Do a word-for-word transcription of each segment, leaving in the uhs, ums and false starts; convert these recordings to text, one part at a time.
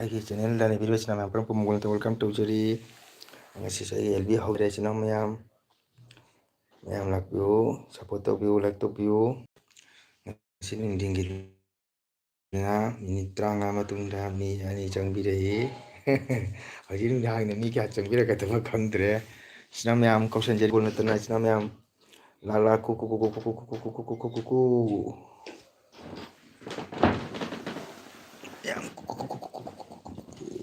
ꯑꯩꯒꯤ ꯆꯦꯅꯦꯜꯗ ꯂꯩꯕꯤꯔꯤꯕ ꯏꯆꯤꯟ ꯏꯅꯥꯎ ꯃꯌꯥꯝ ꯄꯨꯝꯅꯃꯛꯄꯨ welcome, welcome ꯇꯧꯖꯔꯤ꯫ ꯉꯁꯤꯁꯨ ꯑꯩꯒꯤ ꯑꯦꯜ ꯕꯤ ꯍꯧꯔꯦ, ꯏꯆꯤꯟ ꯏꯅꯥꯎ ꯃꯌꯥꯝ꯫ ꯃꯌꯥꯝ ꯂꯥꯛꯄꯤꯌꯨ, support ꯇꯧꯕꯤꯌꯨ, like ꯇꯧꯕꯤꯌꯨ꯫ ꯉꯁꯤ ꯅꯨꯡꯊꯤꯟꯒꯤ minute ꯇꯔꯥꯃꯉꯥ ꯃꯇꯨꯡꯗ ꯃꯤ ꯑꯅꯤ ꯆꯪꯕꯤꯔꯛꯏ꯫ ꯍꯧꯖꯤꯛ ꯅꯨꯡꯗꯥꯡꯗ ꯃꯤ ꯀꯌꯥ ꯆꯪꯕꯤꯔꯛꯀꯗꯕ ꯈꯪꯗ꯭ꯔꯦ꯫ ꯏꯆꯤꯟ ꯏꯅꯥꯎ ꯃꯌꯥꯝ ꯀꯧꯁꯟꯖꯔꯤ, ꯅꯠꯇꯅ ꯏꯆꯤꯟ ꯏꯅꯥꯎ ꯃꯌꯥꯝ ꯂꯥꯛ ꯂꯥꯛ ꯀꯨ ꯀꯨ ꯀꯨ ꯀꯨ꯫ ꯌꯥꯝ ꯀꯨ ꯀꯨ ꯀꯨ ꯀꯨ ꯀꯨ ꯀꯨ ꯀꯨ ꯀꯨ ꯀꯨ꯫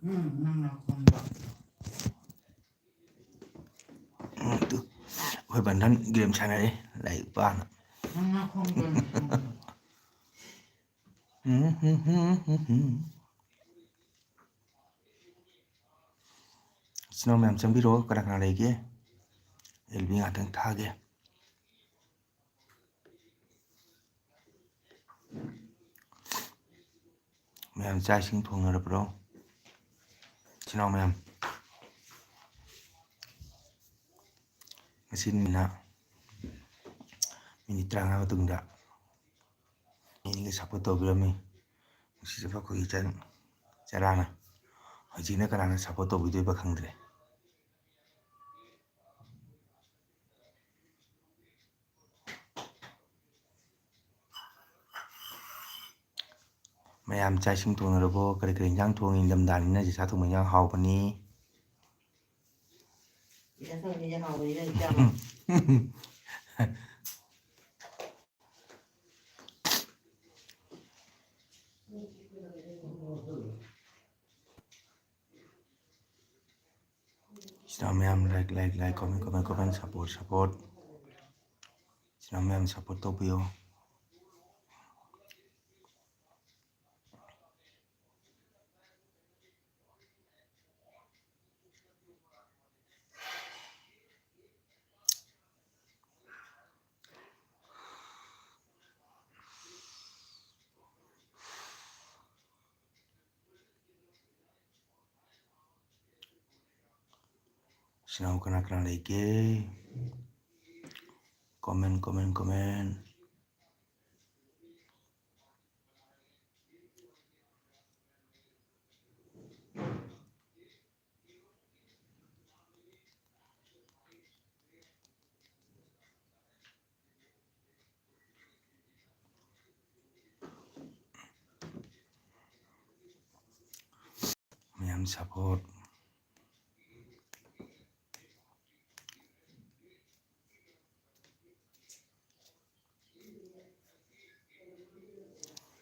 ꯎꯝ, ꯅꯪ ꯅꯈꯣꯟꯗꯣ꯫ ꯎꯝ, ꯑꯗꯨ ꯑꯩꯈꯣꯏ ꯕꯟꯙꯟ game ꯁꯥꯟꯅꯔꯤ, ꯂꯥꯏꯔꯤꯛ ꯄꯥꯅ꯫ ꯅꯪ ꯅꯈꯣꯟꯗꯣ ꯅꯈꯣꯟꯗꯣ꯫ ꯎꯝ, ꯍꯨꯝ, ꯍꯨꯝ, ꯍꯨꯝ, ꯍꯨꯝ꯫ ꯏꯆꯤꯟ ꯏꯅꯥꯎ ꯃꯌꯥꯝ ꯆꯪꯕꯤꯔꯛꯑꯣ, ꯀꯅꯥ ꯀꯅꯥ ꯂꯩꯒꯦ? ꯑꯦꯜ ꯕꯤ ꯉꯥꯛꯇꯪ ꯊꯥꯒꯦ꯫ ꯃꯌꯥꯝ ꯆꯥꯛ ꯏꯁꯤꯡ ꯊꯣꯡꯅꯔꯕ꯭ꯔꯣ? ꯏꯆꯤꯟ ꯏꯅꯥꯎ ꯃꯌꯥꯝ, ꯉꯁꯤ ꯅꯨꯃꯤꯠꯅ minute ꯇꯔꯥꯃꯉꯥ ꯃꯇꯨꯡꯗ ꯃꯤꯅꯤꯒ support ꯇꯧꯕꯤꯔꯝꯃꯤ꯫ ꯅꯨꯡꯁꯤꯖꯕ ꯑꯩꯈꯣꯏꯒꯤ ꯏꯆꯟ ꯆꯔꯥꯅ꯫ ꯍꯧꯖꯤꯛꯅ ꯀꯅꯥꯅ support ꯇꯧꯕꯤꯗꯣꯏꯕ ꯈꯪꯗ꯭ꯔꯦ꯫ ꯃꯌꯥꯝ ꯆꯥꯛ ꯏꯁꯤꯡ ꯊꯣꯡꯅꯔꯕꯣ? ꯀꯔꯤ ꯀꯔꯤ ꯏꯟꯖꯥꯡ ꯊꯣꯡꯉꯤ? ꯅꯤꯡꯊꯝꯊꯥꯅꯤꯅ ꯌꯦꯁꯥ ꯊꯣꯡꯕ ꯏꯟꯖꯥꯡ ꯍꯥꯎꯕꯅꯤ꯫ ꯌꯦꯁꯥ ꯊꯣꯡꯕ ꯏꯟꯖꯥꯡ ꯍꯥꯎꯕꯅꯤꯅ ꯆꯥꯕ꯫ ꯏꯆꯤꯟ ꯏꯅꯥꯎ ꯃꯌꯥꯝ like, like, like, comment, comment, comment, support, support꯫ ꯏꯆꯤꯟ ꯏꯅꯥꯎ ꯃꯌꯥꯝ support ꯇꯧꯕꯤꯌꯣ꯫ ꯏꯆꯤꯟ ꯏꯅꯥꯎ ꯀꯅꯥ ꯀꯅꯥ ꯂꯩꯒꯦ? Comment, comment, comment꯫ ꯁꯞꯄꯣꯔꯠ꯫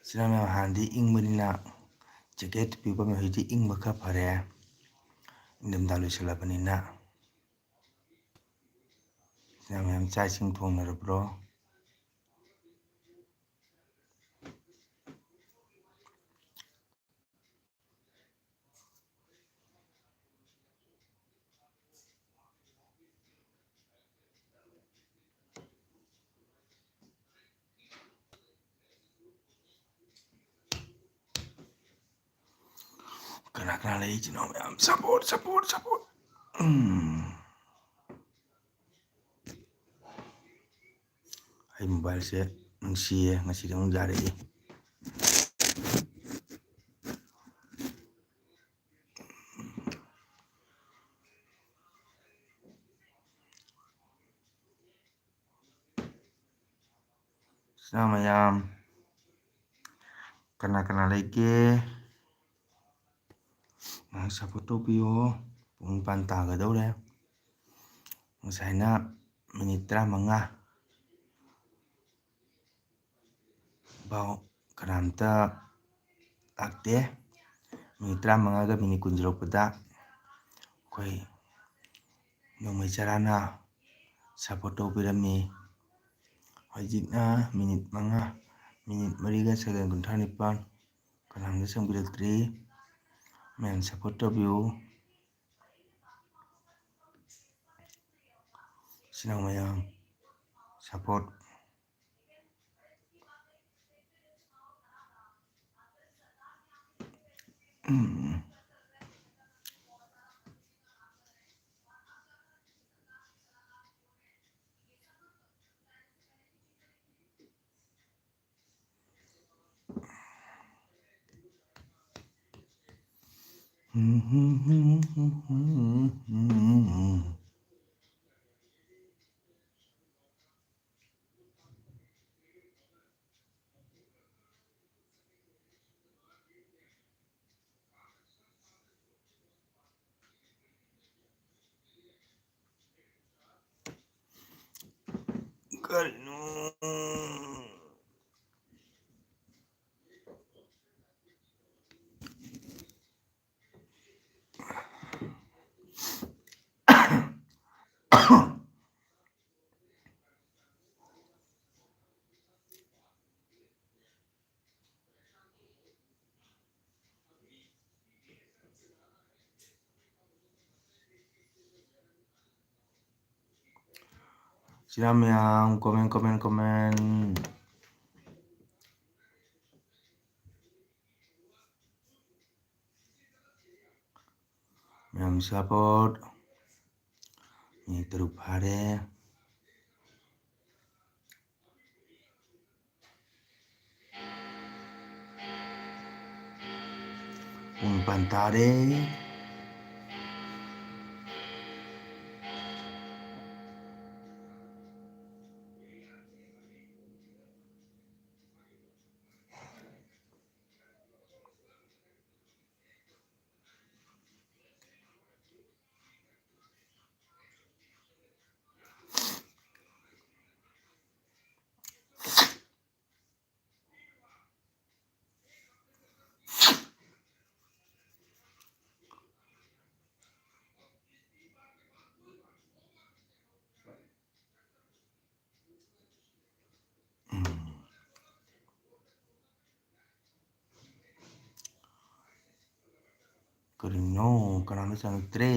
ꯏꯆꯤꯟ ꯏꯅꯥꯎ ꯃꯌꯥꯝ, ꯍꯥꯟꯅꯗꯤ ꯏꯪꯕꯅꯤꯅ ꯖꯦꯀꯦꯠ ꯇꯨꯄꯤ ꯎꯞꯄꯝꯃꯤ, ꯍꯧꯖꯤꯛꯇꯤ ꯏꯪꯕ ꯈꯔ ꯐꯔꯦ, ꯏꯪꯊꯝꯊꯥ ꯂꯣꯏꯁꯤꯜꯂꯕꯅꯤꯅ꯫ ꯏꯆꯤꯟ ꯏꯅꯥꯎ ꯃꯌꯥꯝ, ꯆꯥꯛ ꯏꯁꯤꯡ ꯊꯣꯡꯅꯔꯕ꯭ꯔꯣ? ꯀꯅꯥ ꯀꯅꯥ ꯂꯩ ꯏꯆꯤꯟ ꯏꯅꯥꯎ ꯃꯌꯥꯝ? Support, support, support. ꯎꯝ꯫ ꯑꯩ ꯃꯣꯕꯥꯏꯜꯁꯦ ꯅꯨꯡꯁꯤꯌꯦ, ꯉꯁꯤꯗꯤ ꯑꯃꯨꯛ ꯌꯥꯔꯛꯏ꯫ ꯏꯆꯤꯟ ꯏꯅꯥꯎ ꯃꯌꯥꯝ, ꯀꯅꯥ ꯀꯅꯥ ꯂꯩꯒꯦ? ꯉꯥꯏꯍꯥꯛ ꯁꯞꯄꯣꯔꯠ ꯇꯧꯕꯤꯌꯣ꯫ ꯄꯨꯡ ꯅꯤꯄꯥꯟ ꯇꯥꯒꯗꯧꯔꯦ꯫ ꯉꯁꯥꯏꯅ ꯃꯤꯅꯤꯠ ꯇꯔꯥꯃꯉꯥ ꯐꯥꯎ ꯀꯅꯥꯝꯇ ꯂꯥꯛꯇꯦ꯫ ꯃꯤꯅꯤꯠ ꯇꯔꯥꯃꯉꯥꯒ ꯃꯤꯅꯤꯠ ꯀꯨꯟ ꯌꯧꯔꯛꯄꯗ ꯑꯩꯈꯣꯏ ꯅꯣꯡꯃꯩ ꯆꯔꯥꯅ ꯁꯞꯄꯣꯔꯠ ꯇꯧꯕꯤꯔꯝꯃꯤ꯫ ꯍꯧꯖꯤꯛꯅ ꯃꯤꯅꯤꯠ ꯃꯉꯥ, ꯃꯤꯅꯤꯠ ꯃꯔꯤꯒ ꯁꯦꯀꯦꯟ ꯀꯨꯟꯊ꯭ꯔꯥ ꯅꯤꯄꯥꯟ, ꯀꯅꯥꯝꯇ ꯆꯪꯕꯤꯔꯛꯇ꯭ꯔꯤ꯫ ꯃꯌꯥꯝ ꯁꯞꯄꯣꯔꯠ ꯇꯧꯕꯤꯌꯨ꯫ ꯏꯆꯤꯟ ꯏꯅꯥꯎ ꯃꯌꯥꯝ, ꯁꯞꯄꯣꯔꯠ꯫ ꯎꯝ꯫ ꯀꯔꯤꯅꯣ? ꯁꯤꯔꯥ ꯃꯌꯥꯝ comment, comment, comment. ꯃꯌꯥꯝ support. ꯃꯤ ꯇꯔꯨꯛ ꯐꯥꯔꯦ꯫ ꯄꯨꯡ ꯅꯤꯄꯥꯟ ꯇꯥꯔꯦ꯫ ꯎꯝ꯫ ꯀꯔꯤꯅꯣ? ꯀꯅꯥꯅꯣ ꯆꯪꯉꯛꯇ꯭ꯔꯦ?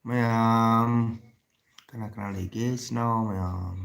ꯃꯌꯥꯝ, ꯀꯅꯥ ꯀꯅꯥ ꯂꯩꯒꯦ ꯏꯆꯤꯟ ꯏꯅꯥꯎ ꯃꯌꯥꯝ?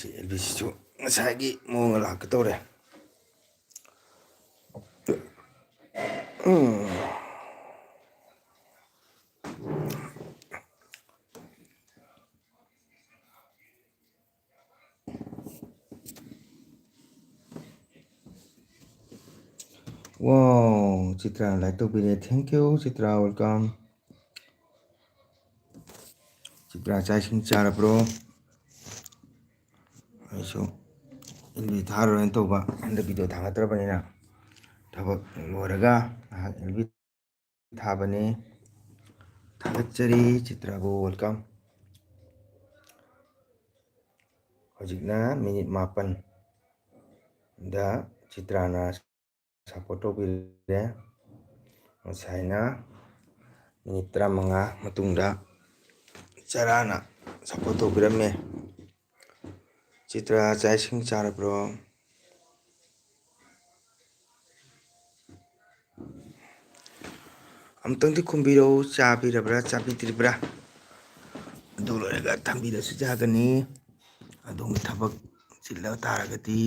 ꯁꯤ ꯑꯦꯜ ꯕꯤꯁꯤꯁꯨ ꯉꯁꯥꯏꯒꯤ ꯃꯑꯣꯡꯗ ꯂꯥꯛꯀꯦ ꯇꯧꯔꯦ꯫ ꯎꯝ꯫ Wow, ꯆꯤꯇ꯭ꯔꯥꯅ like ꯇꯧꯕꯤꯔꯦ꯫ Thank you, Chitra, welcome꯫ Chitra, ꯆꯥꯛ ꯏꯁꯤꯡ ꯆꯥꯔꯕ꯭ꯔꯣ? ꯑꯩꯁꯨ ꯑꯦꯜ ꯕꯤ ꯊꯥꯔꯔꯣꯏꯅ ꯇꯧꯕ, ꯍꯟꯗꯛ ꯚꯤꯗꯤꯑꯣ ꯊꯥꯒꯠꯇ꯭ꯔꯕꯅꯤꯅ꯫ ꯊꯕꯛ ꯂꯣꯏꯔꯒ ꯉꯥꯏꯍꯥꯛ ꯑꯦꯜ ꯕꯤ ꯊꯥꯕꯅꯤ꯫ ꯊꯥꯒꯠꯆꯔꯤ, ꯆꯤꯇ꯭ꯔꯥꯕꯨ welcome꯫ ꯍꯧꯖꯤꯛꯅ ꯃꯤꯅꯤꯠ ꯃꯥꯄꯟꯗ ꯆꯤꯇ꯭ꯔꯥꯅ support ꯇꯧꯕꯤꯔꯦ꯫ ꯉꯁꯥꯏꯅ ꯃꯤꯅꯤꯠ ꯇꯔꯥꯃꯉꯥ ꯃꯇꯨꯡꯗ ꯆꯔꯥꯅ support ꯇꯧꯕꯤꯔꯝꯃꯦ꯫ ꯆꯤꯇ꯭ꯔꯥ, ꯆꯥꯛ ꯏꯁꯤꯡ ꯆꯥꯔꯕ꯭ꯔꯣ? ꯑꯃꯨꯛꯇꯪꯗꯤ ꯈꯨꯝꯕꯤꯔꯛꯎ, ꯆꯥꯕꯤꯔꯕ꯭ꯔꯥ, ꯆꯥꯕꯤꯗ꯭ꯔꯤꯕ꯭ꯔꯥ? ꯑꯗꯨ ꯂꯣꯏꯔꯒ ꯊꯝꯕꯤꯔꯁꯨ ꯌꯥꯒꯅꯤ, ꯑꯗꯣꯝꯒꯤ ꯊꯕꯛ ꯆꯤꯜꯂ ꯇꯥꯔꯒꯗꯤ꯫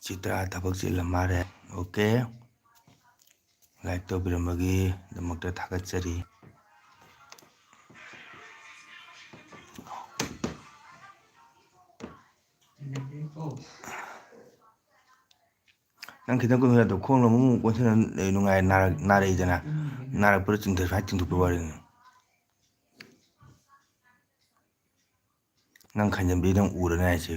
ꯆꯤꯇ꯭ꯔꯥ ꯊꯕꯛ ꯆꯤꯜꯂ ꯃꯥꯜꯂꯦ꯫ Okay, like ꯇꯧꯕꯤꯔꯝꯕꯒꯤꯗꯃꯛꯇ ꯊꯥꯒꯠꯆꯔꯤ꯫ ꯅꯪ ꯈꯤꯇꯪ ꯀꯨꯏꯅ ꯈꯣꯡꯅ ꯑꯃꯨꯛ ꯑꯃꯨꯛ ꯀꯣꯟꯁꯤꯟꯅ ꯂꯩ, ꯅꯨꯡꯉꯥꯏ, ꯅꯥꯔꯛ-, ꯅꯥꯔꯛꯏꯗꯅ, ꯅꯥꯔꯛꯄꯗ ꯆꯤꯡꯊ-, ꯁꯨꯃꯥꯏꯅ ꯆꯤꯡꯊꯣꯛꯄ ꯋꯥꯔꯤꯅꯤ꯫ ꯅꯪ ꯈꯟꯖꯟꯕꯤ ꯅꯪ ꯎꯔꯅꯤ ꯍꯥꯏꯁꯦ꯫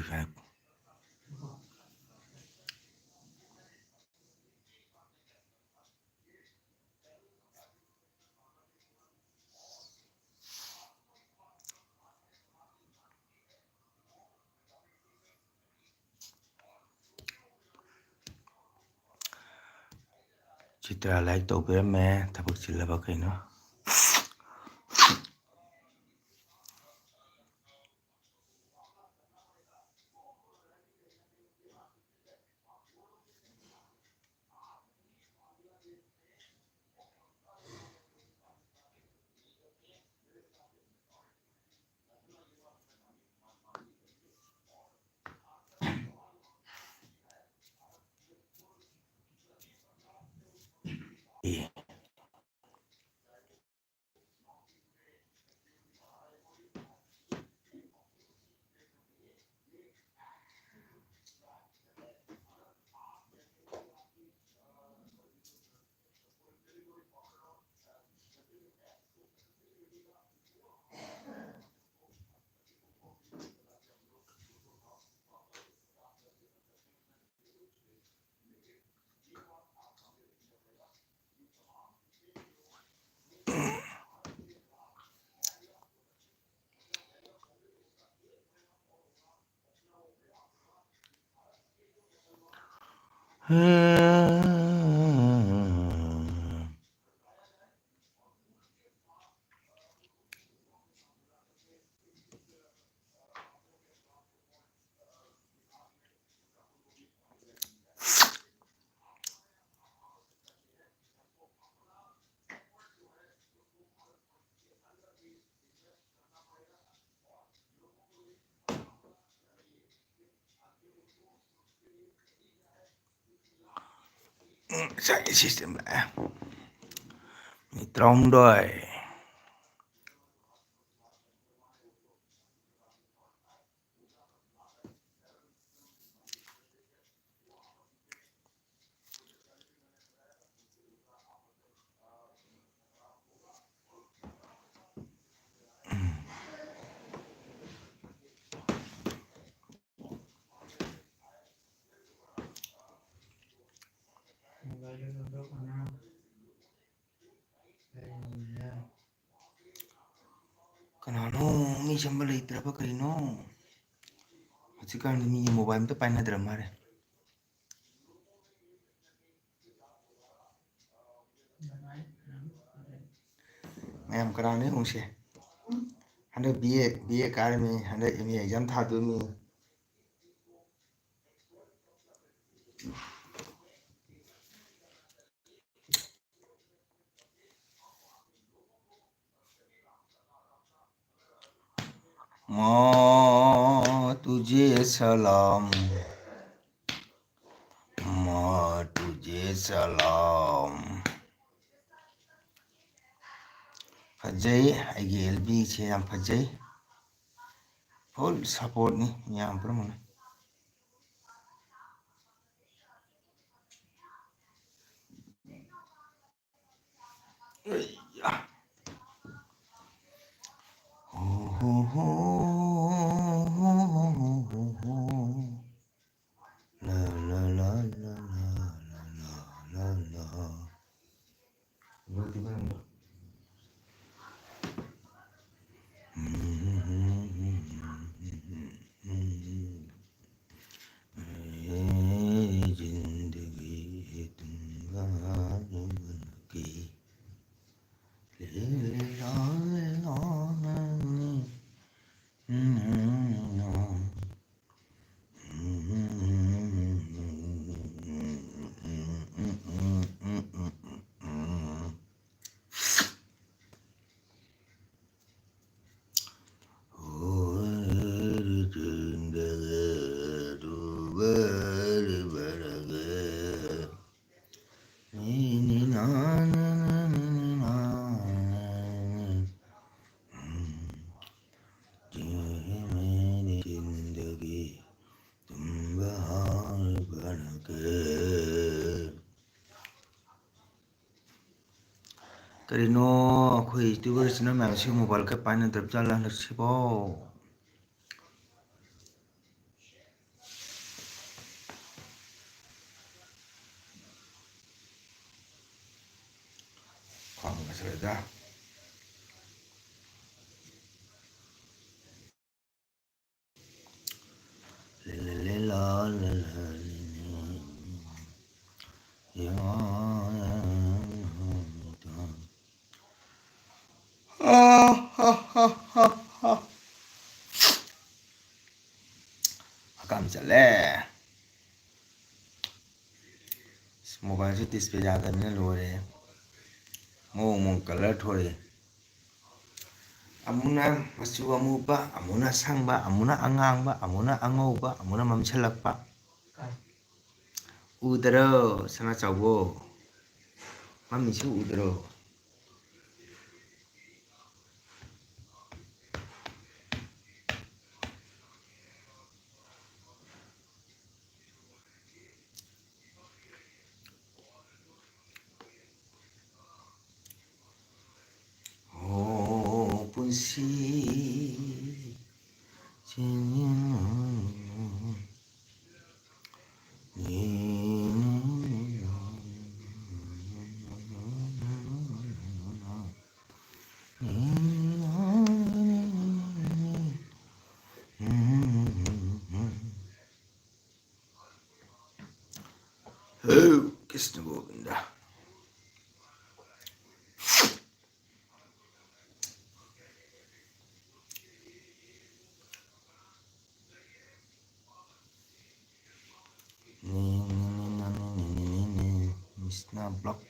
ꯆꯤꯇ꯭ꯔꯥ ꯂꯥꯏꯛ ꯇꯧꯕꯤꯔꯝꯃꯦ꯫ ꯊꯕꯛ ꯆꯤꯜꯂꯕ ꯀꯩꯅꯣ? ꯉꯁꯥꯏꯒꯤ system ꯂꯥꯛꯑꯦ꯫ ꯃꯤꯅꯤꯠ ꯇꯔꯥꯍꯨꯝꯗꯣꯏ꯫ ꯀꯅꯥꯅꯣ? ꯃꯤ ꯆꯪꯕ ꯂꯩꯇ꯭ꯔꯕ ꯀꯔꯤꯅꯣ? ꯍꯧꯖꯤꯛꯀꯥꯟꯗꯤ ꯃꯤꯒꯤ mobile ꯑꯝꯇ ꯄꯥꯏꯅꯗ꯭ꯔ ꯃꯥꯜꯂꯦ꯫ ꯃꯌꯥꯝ ꯀꯅꯥꯅꯣ ꯌꯦꯡꯉꯨꯁꯦ꯫ ꯍꯟꯗꯛ ꯕꯤ ꯑꯦ ꯕꯤ ꯑꯦ ꯀꯥꯔꯝꯃꯤ, ꯍꯟꯗꯛ ꯑꯦꯝ ꯑꯦ ꯑꯦꯛꯖꯥꯝ ꯊꯥꯗꯣꯏꯃꯤ꯫ माँ तुझे सलाम, माँ तुझे सलाम। ꯐꯖꯩ, ꯑꯩꯒꯤ ꯑꯦꯜ ꯕꯤꯁꯦ ꯌꯥꯝ ꯐꯖꯩ꯫ Full supportꯅꯤ ꯃꯌꯥꯝ ꯄꯨꯝꯅꯃꯛꯅ꯫ ꯀꯔꯤꯅꯣ ꯑꯩꯈꯣꯏ ꯌꯨꯇ꯭ꯌꯨꯕꯔꯁꯤꯅ ꯃꯌꯥꯝꯁꯤ ꯃꯣꯕꯥꯏꯜ ꯈꯔ ꯄꯥꯏꯅꯗꯕ ꯖꯥꯠꯂꯥ ꯍꯟꯗꯛꯁꯤꯕꯣ? ꯈ꯭ꯋꯥꯡ ꯅꯥꯁꯤꯜꯂꯛꯑꯦꯗ꯫ ꯍꯀꯥꯝ ꯆꯠꯂꯦ꯫ ꯑꯁ, mobileꯁꯦ display ꯌꯥꯗꯕꯅꯤꯅ ꯂꯣꯏꯔꯦ꯫ ꯃꯑꯣꯡ ꯃꯑꯣꯡ colour ꯊꯣꯔꯛꯑꯦ꯫ ꯑꯃꯨꯛꯅ ꯃꯆꯨ ꯑꯃꯨꯕ, ꯑꯃꯨꯛꯅ ꯑꯁꯪꯕ, ꯑꯃꯨꯛꯅ ꯑꯉꯥꯡꯕ, ꯑꯃꯨꯛꯅ ꯑꯉꯧꯕ, ꯑꯃꯨꯛꯅ ꯃꯝꯁꯤꯜꯂꯛꯄ꯫ ꯎꯗꯔꯣ, ꯁꯅꯥ ꯆꯥꯎꯕꯣ? ꯃꯃꯤꯁꯨ ꯎꯗꯔꯣ? ꯑꯣ ꯄꯨꯟꯁꯤ꯫ ꯍꯦ ꯀ꯭ꯔꯤꯁꯅ ꯒꯣꯕꯤꯟꯗ꯫ ꯃꯤꯁꯅ block꯫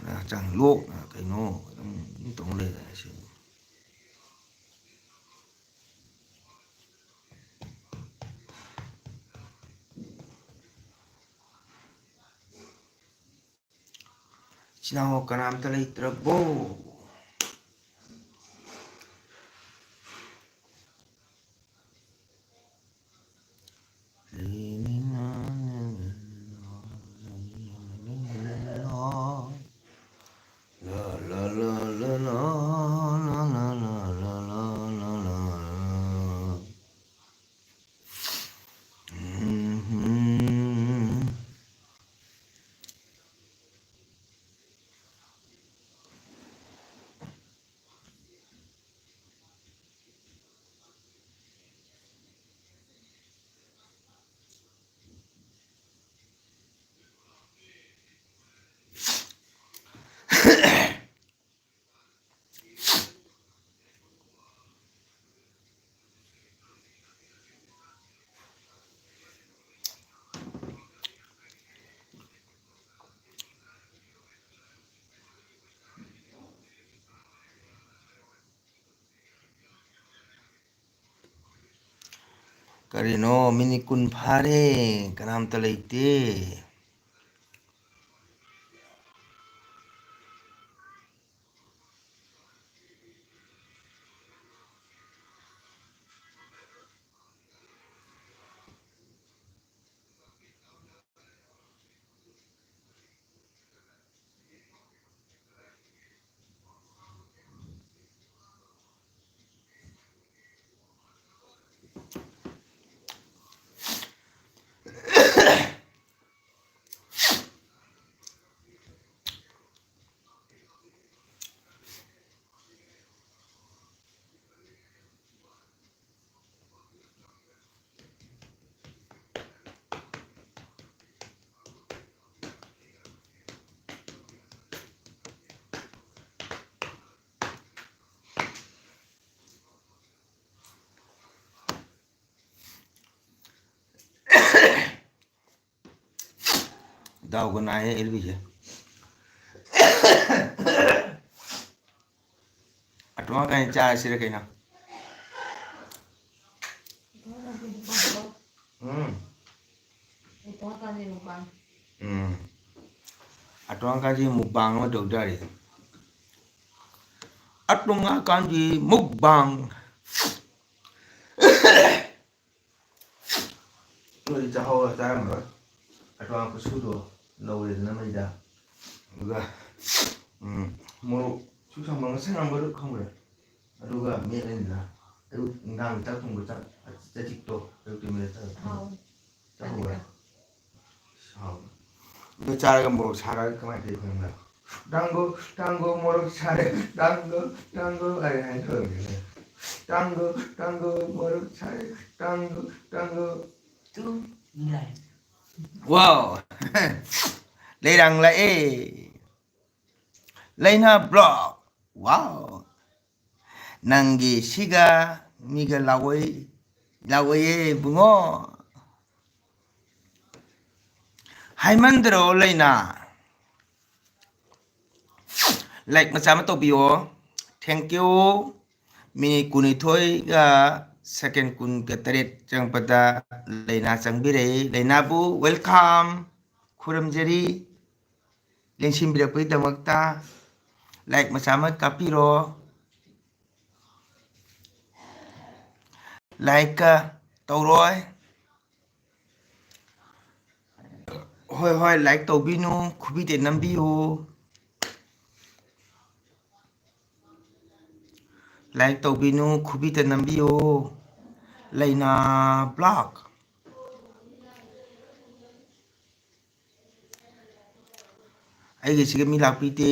ꯍꯛꯆꯥꯡ ꯂꯣꯛ ꯀꯩꯅꯣ ꯑꯗꯨꯝ, ꯑꯗꯨꯝ ꯇꯧ ꯂꯩꯔꯦ ꯁꯤ꯫ ꯏꯆꯤꯟ ꯏꯅꯥꯎ ꯀꯅꯥꯝꯇ ꯂꯩꯇ꯭ꯔꯕꯣ? ꯀꯔꯤꯅꯣ, ꯃꯤꯅꯤꯠ ꯀꯨꯟ ꯐꯥꯔꯦ, ꯀꯅꯥꯝꯇ ꯂꯩꯇꯦ꯫ ꯏꯇꯥꯎꯒ ꯅꯥꯏꯌꯦ ꯑꯦꯜ ꯕꯤꯁꯦ꯫ ꯑꯇꯣꯉꯥꯟ ꯀꯥꯏꯅ ꯆꯥꯔꯁꯤꯔ ꯀꯩꯅꯣ? ꯎꯝ꯫ ꯎꯝ꯫ ꯑꯇꯣꯉꯥꯟ ꯀꯥꯏꯁꯤ ꯃꯨꯛꯕꯥꯡ ꯑꯃ ꯇꯧ ꯇꯥꯔꯦ꯫ ꯑꯇꯣꯉꯥꯟ ꯀꯥꯟꯁꯤ ꯃꯨꯛꯕꯥꯡ꯫ ꯅꯣꯏꯗꯤ ꯆꯥꯍꯧꯔ ꯆꯥꯔꯝꯃꯔꯣꯏ꯫ ꯑꯇꯣꯉꯥꯟ ꯈꯨꯠꯁꯨꯗꯣ ꯂꯧꯔꯦꯗꯅ ꯃꯩꯗ꯫ ꯑꯗꯨꯒ, ꯎꯝ, ꯃꯣꯔꯣꯛ ꯁꯨ ꯁꯥꯡꯕ ꯉꯁꯪ ꯉꯥꯡꯕꯗꯣ ꯈꯪꯕ꯭ꯔꯥ? ꯑꯗꯨꯒ ꯃꯦꯠꯂꯅꯤꯗꯅ꯫ ꯑꯌꯨꯛ ꯅꯨꯡꯗꯥꯡ ꯆꯥꯛ ꯊꯣꯡꯕ ꯆꯥꯛ, ꯆꯖꯤꯛꯇꯣ ꯑꯌꯨꯛꯇ ꯃꯦꯠꯂ ꯆꯥꯕ꯫ ꯍꯥꯎꯋꯦ꯫ ꯆꯥꯍꯧꯕ꯭ꯔꯥ? ꯆꯖꯤꯛꯇꯣ꯫ ꯍꯥꯎꯋꯦ꯫ ꯑꯗꯨ ꯆꯥꯔꯒ ꯃꯣꯔꯣꯛ ꯁꯥꯔꯒ ꯀꯃꯥꯏꯅ ꯇꯧꯋꯤ ꯈꯪꯕ꯭ꯔꯥ? ꯇꯥꯡꯒꯣ, ꯇꯥꯡꯒꯣ, ꯃꯣꯔꯣꯛ ꯁꯥꯔꯦ, ꯇꯥꯡꯒꯣ, ꯇꯥꯡꯒꯣ ꯍꯥꯏꯅ ꯍꯥꯏꯗꯣꯔꯕꯅꯤꯅꯦ꯫ ꯇꯥꯡꯒꯣ, ꯇꯥꯡꯒꯣ, ꯃꯣꯔꯣꯛ ꯁꯥꯔꯦ, ꯇꯥꯡꯒꯣ, ꯇꯥꯡꯒꯣ꯫ ꯇꯨ ꯂꯥꯏ꯫ ꯋꯥꯎ! ꯂꯩꯔꯥꯡ ꯂꯥꯛꯑꯦ꯫ ꯂꯩꯅꯥ ꯕ꯭ꯂꯣꯛ꯫ ꯋꯥꯎ! ꯅꯪꯒꯤ ꯁꯤꯒ ꯃꯤꯒ ꯂꯥꯎꯑꯣꯏ-, ꯂꯥꯎꯑꯣꯏꯌꯦ ꯏꯕꯨꯡꯉꯣ꯫ ꯍꯥꯏꯃꯟꯗ꯭ꯔꯣ ꯂꯩꯅꯥ? ꯂꯥꯏꯛ ꯃꯆꯥ ꯑꯃ ꯇꯧꯕꯤꯌꯣ꯫ Thank you꯫ ꯃꯤꯅꯤꯠ ꯀꯨꯟꯅꯤꯊꯣꯏꯒ ꯁꯦꯀꯦꯟ ꯀꯨꯟꯒ ꯇꯔꯦꯠ ꯆꯪꯉꯛꯄꯗ ꯂꯩꯅꯥ ꯆꯪꯕꯤꯔꯛꯏ꯫ ꯂꯩꯅꯥꯕꯨ welcome ꯈꯨꯔꯨꯝꯖꯔꯤ꯫ ꯂꯦꯡꯁꯤꯟꯕꯤꯔꯛꯄꯒꯤꯗꯃꯛꯇ like ꯃꯆꯥ ꯑꯃ ꯀꯥꯞꯄꯤꯔꯣ꯫ Like ꯀ ꯇꯧꯔꯣꯏ꯫ ꯍꯣꯏ, ꯍꯣꯏ, like ꯇꯧꯕꯤꯅꯨ, ꯈꯨꯕꯤꯗ ꯅꯝꯕꯤꯌꯨ꯫ Like ꯇꯧꯕꯤꯅꯨ, ꯈꯨꯕꯤꯗ ꯅꯝꯕꯤꯌꯨ꯫ ꯂꯩꯅꯥ block꯫ ꯑꯩꯒꯤꯁꯤꯒ ꯃꯤ ꯂꯥꯛꯄꯤꯗꯦ꯫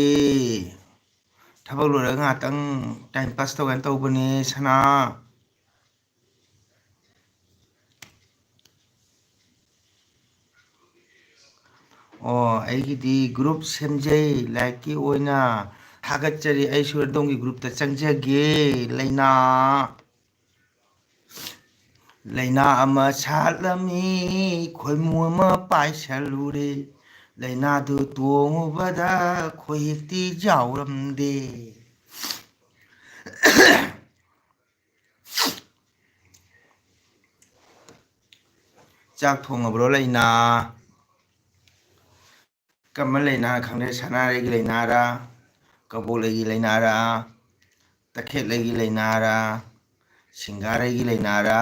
ꯊꯕꯛ ꯂꯣꯏꯔꯒ ꯉꯥꯏꯍꯥꯛꯇꯪ time pass ꯇꯧꯒꯦꯅ ꯇꯧꯕꯅꯦ, ꯁꯅꯥ꯫ ꯑꯣ, ꯑꯩꯒꯤꯗꯤ group ꯁꯦꯝꯖꯩ, like ꯀꯤ ꯑꯣꯏꯅ꯫ ꯊꯥꯒꯠꯆꯔꯤ, ꯑꯩꯁꯨ ꯑꯗꯣꯝꯒꯤ group ꯇ ꯆꯪꯖꯒꯦ꯫ ꯂꯩꯅꯥ, ꯂꯩꯅꯥ ꯑꯃ ꯁꯥꯠꯂꯝꯃꯤ, ꯈꯣꯏꯃꯨ ꯑꯃ ꯄꯥꯏꯁꯜꯂꯨꯔꯦ꯫ ꯂꯩꯅꯥꯗꯨ ꯇꯣꯡꯉꯨꯕꯗ ꯈꯣꯏꯍꯤꯛꯇꯤ ꯌꯥꯎꯔꯝꯗꯦ꯫ ꯆꯥꯛ ꯊꯣꯡꯉꯕ꯭ꯔꯣ, ꯂꯩꯅꯥ? ꯀꯔꯝꯕ ꯂꯩꯅꯥ ꯈꯪꯗꯦ? ꯁꯅꯥꯔꯩꯒꯤ ꯂꯩꯅꯥꯔꯥ, ꯀꯕꯣꯛꯂꯩꯒꯤ ꯂꯩꯅꯥꯔꯥ, ꯇꯈꯦꯠꯂꯩꯒꯤ ꯂꯩꯅꯥꯔꯥ, ꯁꯤꯡꯒꯥꯔꯩꯒꯤ ꯂꯩꯅꯥꯔꯥ,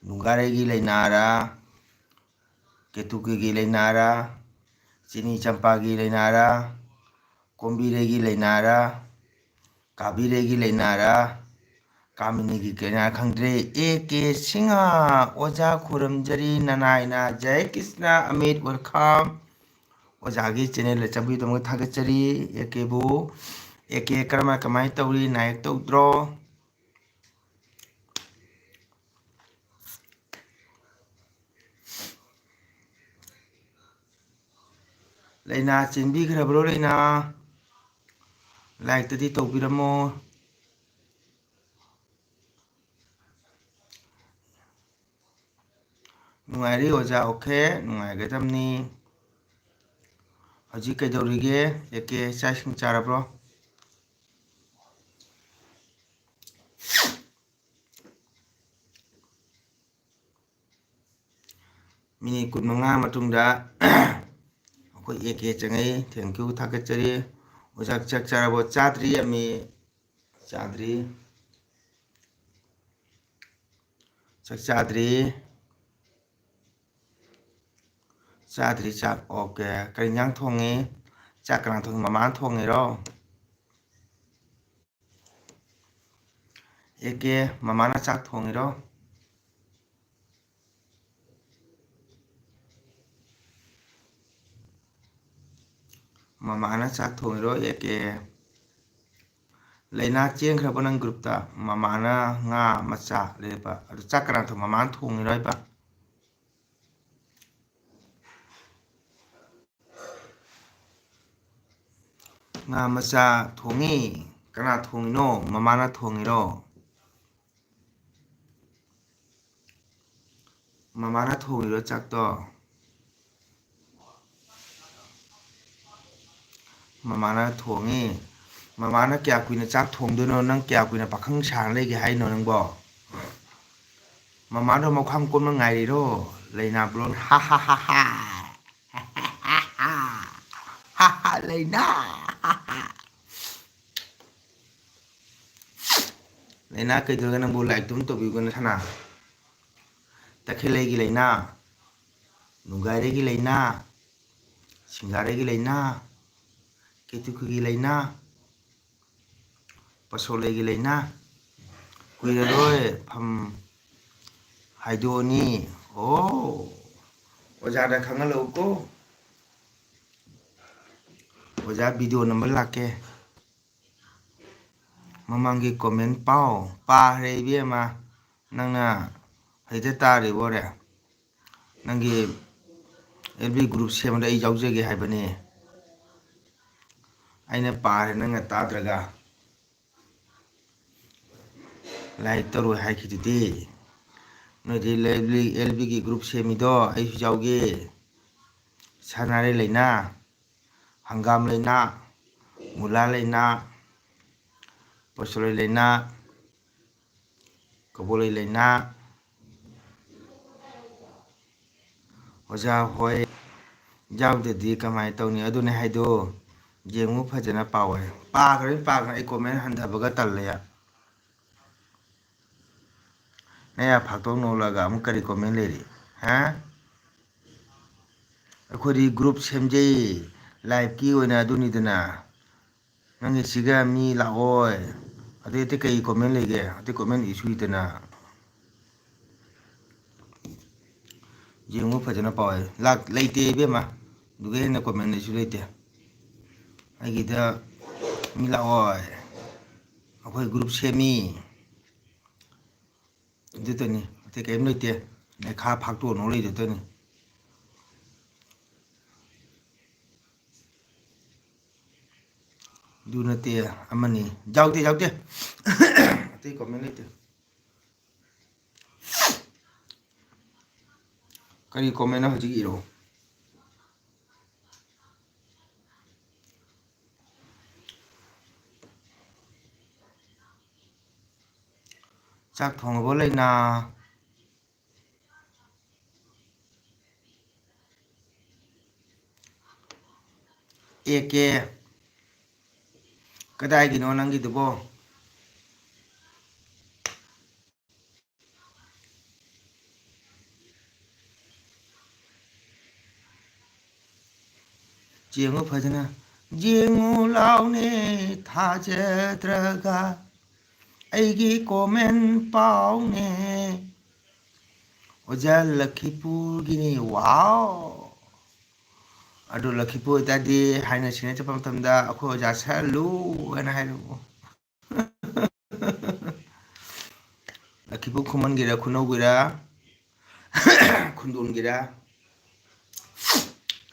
ꯅꯨꯡꯒꯥꯔꯩꯒꯤ ꯂꯩꯅꯥꯔꯥ, ꯀꯦꯇꯨꯀꯤꯒꯤ ꯂꯩꯅꯥꯔꯥ, ꯆꯤꯅꯤ ꯆꯝꯄ꯭ꯔꯥꯒꯤ ꯂꯩꯅꯥꯔꯥ, ꯀꯣꯝꯕꯤꯔꯩꯒꯤ ꯂꯩꯅꯥꯔꯥ, ꯀꯥꯕꯤꯔꯩꯒꯤ ꯂꯩꯅꯥꯔꯥ, ꯀꯥꯃꯤꯅꯤꯒꯤ ꯂꯩꯅꯥꯔꯥ ꯈꯪꯗ꯭ꯔꯦ꯫ ꯑꯦ ꯀꯦ ꯁꯤꯡꯍ, ꯑꯣꯖꯥ ꯈꯨꯔꯨꯝꯖꯔꯤ, ꯅꯅꯥꯏꯅ ꯖꯌ ꯀ꯭ꯔꯤꯁꯅ ꯑꯃꯤꯠ welcome꯫ ꯑꯣꯖꯥꯒꯤ channel ꯗ ꯆꯪꯕꯤꯗꯃꯛ ꯊꯥꯒꯠꯆꯔꯤ꯫ ꯑꯦ ꯀꯦꯕꯨ, ꯑꯦ ꯀꯦ ꯀꯔꯝꯅ ꯀꯃꯥꯏꯅ ꯇꯧꯔꯤ, ꯅꯥ ꯌꯦꯛ ꯇꯧꯗ꯭ꯔꯣ? ꯂꯩꯅꯥ ꯆꯦꯟꯕꯤꯈ꯭ꯔꯕ꯭ꯔꯣ, ꯂꯩꯅꯥ? Like ꯇꯗꯤ ꯇꯧꯕꯤꯔꯝꯃꯣ꯫ ꯅꯨꯡꯉꯥꯏꯔꯤ ꯑꯣꯖꯥ, okay, ꯅꯨꯡꯉꯥꯏꯒꯗꯕꯅꯤ꯫ ꯍꯧꯖꯤꯛ ꯀꯩꯗꯧꯔꯤꯒꯦ? ꯑꯦ ꯀꯦ, ꯆꯥꯛ ꯏꯁꯤꯡ ꯆꯥꯔꯕ꯭ꯔꯣ? ꯃꯤꯅꯤꯠ ꯀꯨꯟꯃꯉꯥ ꯃꯇꯨꯡꯗ ꯑꯩꯈꯣꯏ ꯑꯦ ꯀꯦ ꯆꯪꯉꯛꯏ꯫ Thank you, ꯊꯥꯒꯠꯆꯔꯤ꯫ ꯑꯣꯖꯥ, ꯆꯥꯛ ꯆꯥꯔꯕꯣ? ꯆꯥꯗ꯭ꯔꯤ ꯑꯃꯤ꯫ ꯆꯥꯗ꯭ꯔꯤ꯫ ꯆꯥꯛ ꯆꯥꯗ꯭ꯔꯤ꯫ ꯆꯥꯗ꯭ꯔꯤ ꯆꯥꯛ꯫ ꯑꯣꯀꯦ꯫ ꯀꯔꯤ ꯏꯟꯖꯥꯡ ꯊꯣꯡꯉꯤ? ꯆꯥꯛ ꯀꯅꯥ ꯊꯣꯡꯉꯤ? ꯃꯃꯥꯅ ꯊꯣꯡꯉꯤꯔꯣ? ꯑꯦ ꯀꯦ, ꯃꯃꯥꯅ ꯆꯥꯛ ꯊꯣꯡꯉꯤꯔꯣ? ꯃꯃꯥꯅ ꯆꯥꯛ ꯊꯣꯡꯉꯤꯔꯣ? A K. ꯂꯩꯅꯥ ꯆꯦꯟꯈ꯭ꯔꯕ ꯅꯪ groupꯇ? ꯃꯃꯥꯅ ꯉꯥ ꯃꯆꯥ ꯂꯩꯔꯛꯄ꯫ ꯑꯗꯨ ꯆꯥꯛ ꯀꯅꯥ ꯊꯣꯡ-, ꯃꯃꯥꯅ ꯊꯣꯡꯉꯤꯔꯣ ꯍꯥꯏꯕ? ꯉꯥ ꯃꯆꯥ ꯊꯣꯡꯉꯤ꯫ ꯀꯅꯥ ꯊꯣꯡꯉꯤꯅꯣ? ꯃꯃꯥꯅ ꯊꯣꯡꯉꯤꯔꯣ? ꯃꯃꯥꯅ ꯊꯣꯡꯉꯤꯔꯣ ꯆꯥꯛꯇꯣ? ꯃꯃꯥꯅ ꯊꯣꯡꯉꯤ꯫ ꯃꯃꯥꯅ ꯀꯌꯥ ꯀꯨꯏꯅ ꯆꯥꯛ ꯊꯣꯡꯗꯣꯏꯅꯣ? ꯅꯪ ꯀꯌꯥ ꯀꯨꯏꯅ ꯄꯥꯈꯪ ꯁꯥꯔ ꯂꯩꯒꯦ ꯍꯥꯏꯅꯣ ꯅꯪꯕꯣ? ꯃꯃꯥꯗꯣ ꯃꯈ꯭ꯋꯥꯡ ꯀꯣꯟꯕ ꯉꯥꯏꯔꯤꯔꯣ? ꯂꯩꯅꯥ ꯕ꯭ꯂꯣꯟ꯫ ꯍꯥ ꯍꯥ ꯍꯥ ꯍꯥ꯫ ꯍꯥ ꯍꯥ ꯂꯩꯅꯥ꯫ ꯍꯥ ꯍꯥ꯫ ꯂꯩꯅꯥ ꯀꯩꯗꯧꯔꯒꯦ ꯅꯪꯕꯨ? Like ꯇꯨꯝ ꯇꯧꯕꯤꯌꯨꯀꯣ ꯅꯁꯥꯅ꯫ ꯇꯈꯦꯜꯂꯩꯒꯤ ꯂꯩꯅꯥ, ꯅꯨꯡꯒꯥꯏꯔꯩꯒꯤ ꯂꯩꯅꯥ, ꯁꯤꯡꯒꯥꯔꯩꯒꯤ ꯂꯩꯅꯥ, ꯀꯦꯇꯨꯀꯤꯒꯤ ꯂꯩꯅꯥ, ꯄꯁꯣꯂꯩꯒꯤ ꯂꯩꯅꯥ꯫ ꯀꯨꯏꯔꯔꯣꯏ ꯐꯝ ꯍꯥꯏꯗꯣꯛꯑꯅꯤ꯫ ꯑꯣ, ꯑꯣꯖꯥꯗ ꯈꯪꯍꯜꯂꯛꯎꯀꯣ꯫ ꯑꯣꯖꯥ video number ꯂꯥꯛꯀꯦ꯫ ꯃꯃꯥꯡꯒꯤ comment ꯄꯥꯎ ꯄꯥꯈ꯭ꯔꯦ ꯏꯕꯦꯝꯃ, ꯅꯪꯅ ꯍꯦꯛꯇ ꯇꯥꯔꯤꯕꯣꯔꯦ꯫ ꯅꯪꯒꯤ L B group ꯁꯦꯝꯕꯗ ꯑꯩ ꯌꯥꯎꯖꯒꯦ ꯍꯥꯏꯕꯅꯤ꯫ ꯑꯩꯅ ꯄꯥꯔꯦ, ꯅꯪꯅ ꯇꯥꯗ꯭ꯔꯒ꯫ Like ꯇꯧꯔꯣꯏ ꯍꯥꯏꯈꯤꯗꯨꯗꯤ꯫ ꯅꯣꯏꯗꯤ L B, L B ꯒꯤ group ꯁꯦꯝꯃꯤꯗꯣ ꯑꯩꯁꯨ ꯌꯥꯎꯒꯦ꯫ ꯁꯅꯥꯔꯩ ꯂꯩꯅꯥ, ꯍꯪꯒꯥꯝ ꯂꯩꯅꯥ, ꯃꯨꯂꯥ ꯂꯩꯅꯥ, ꯄꯣꯁꯣꯂꯩ ꯂꯩꯅꯥ, ꯀꯕꯣꯂꯩ ꯂꯩꯅꯥ, ꯑꯣꯖꯥ ꯍꯣꯏ ꯌꯥꯎꯗꯗꯤ ꯀꯃꯥꯏꯅ ꯇꯧꯅꯤ? ꯑꯗꯨꯅꯦ ꯍꯥꯏꯗꯣ, ꯌꯦꯡꯉꯨ ꯐꯖꯅ ꯄꯥꯎ ꯍꯥꯏ꯫ ꯄꯥꯈ꯭ꯔꯦ, ꯄꯥꯈ꯭ꯔꯦ, ꯑꯩ ꯀꯣꯃꯦꯟ ꯍꯟꯊꯕꯒ ꯇꯜꯂꯦ꯫ ꯅꯌꯥ ꯐꯥꯛꯇꯣꯛ ꯅꯣꯛꯂꯒ ꯑꯃꯨꯛ ꯀꯔꯤ ꯀꯣꯃꯦꯟ ꯂꯩꯔꯤ? ꯍꯥ? ꯑꯩꯈꯣꯏꯗꯤ ꯒ꯭ꯔꯨꯞ ꯁꯦꯝꯖꯩ, ꯂꯥꯏꯐꯀꯤ ꯑꯣꯏꯅ ꯑꯗꯨꯅꯤꯗꯅ꯫ ꯅꯪꯒꯤ ꯁꯤꯒ ꯃꯤ ꯂꯥꯛꯑꯣꯏ꯫ ꯑꯗꯩ ꯑꯇꯩ ꯀꯩ ꯀꯣꯃꯦꯟ ꯂꯩꯒꯦ? ꯑꯇꯩ ꯀꯣꯃꯦꯟ ꯏꯁꯨ ꯏꯗꯅ꯫ ꯌꯦꯡꯉꯨ ꯐꯖꯅ ꯄꯥꯎ ꯍꯥꯏ꯫ ꯂꯥꯛ-, ꯂꯩꯇꯦ ꯏꯕꯦꯝꯃ꯫ ꯑꯗꯨꯒ ꯍꯦꯟꯅ ꯀꯣꯃꯦꯟ ꯏꯁꯨ ꯂꯩꯇꯦ꯫ ꯑꯩꯒꯤꯗ ꯃꯤ ꯂꯥꯛꯑꯣꯏ꯫ ꯑꯩꯈꯣꯏ ꯒ꯭ꯔꯨꯞ ꯁꯦꯝꯃꯤ꯫ ꯑꯗꯨꯇꯅꯤ꯫ ꯑꯇꯩ ꯀꯔꯤꯝ ꯂꯩꯇꯦ꯫ ꯅꯩꯈꯥ ꯐꯥꯛꯇꯣꯛꯅꯕ ꯂꯩꯗꯨꯇꯅꯤ꯫ ꯑꯗꯨ ꯅꯠꯇꯦ, ꯑꯃꯅꯤ꯫ ꯌꯥꯎꯗꯦ, ꯌꯥꯎꯗꯦ꯫ ꯑꯇꯩ ꯀꯣꯃꯦꯟ ꯂꯩꯇꯦ꯫ ꯀꯔꯤ ꯀꯣꯃꯦꯟꯅꯣ ꯍꯧꯖꯤꯛ ꯏꯔꯣ? ꯆꯥꯛ ꯊꯣꯡꯉꯕꯣ, ꯂꯩꯅꯥ? A K, ꯀꯗꯥꯏꯒꯤꯅꯣ ꯅꯪꯒꯤꯗꯨꯕꯣ? ꯌꯦꯡꯉꯨ ꯐꯖꯅ, ꯌꯦꯡꯉꯨ ꯂꯥꯎꯅꯦ ꯊꯥꯖꯗ꯭ꯔꯒ ꯑꯩꯒꯤ ꯀꯣꯃꯦꯟ ꯄꯥꯎꯅꯦ꯫ ꯑꯣꯖꯥ ꯂꯛꯈꯤꯄꯨꯔꯒꯤꯅꯤ꯫ ꯋꯥꯎ! ꯑꯗꯨ ꯂꯛꯈꯤꯄꯨꯔ ꯑꯣꯏꯇꯥꯔꯗꯤ ꯍꯥꯏꯅ ꯁꯤꯡꯅ ꯆꯠꯄ ꯃꯇꯝꯗ ꯑꯩꯈꯣꯏ ꯑꯣꯖꯥ ꯁꯥꯔ ꯂꯨ ꯍꯥꯏꯅ ꯍꯥꯏꯔꯛꯎ꯫ ꯂꯛꯈꯤꯄꯨꯔ ꯈꯨꯃꯟꯒꯤꯔ, ꯈꯨꯅꯧꯒꯤꯔ, ꯈꯨꯟꯗꯣꯟꯒꯤꯔ?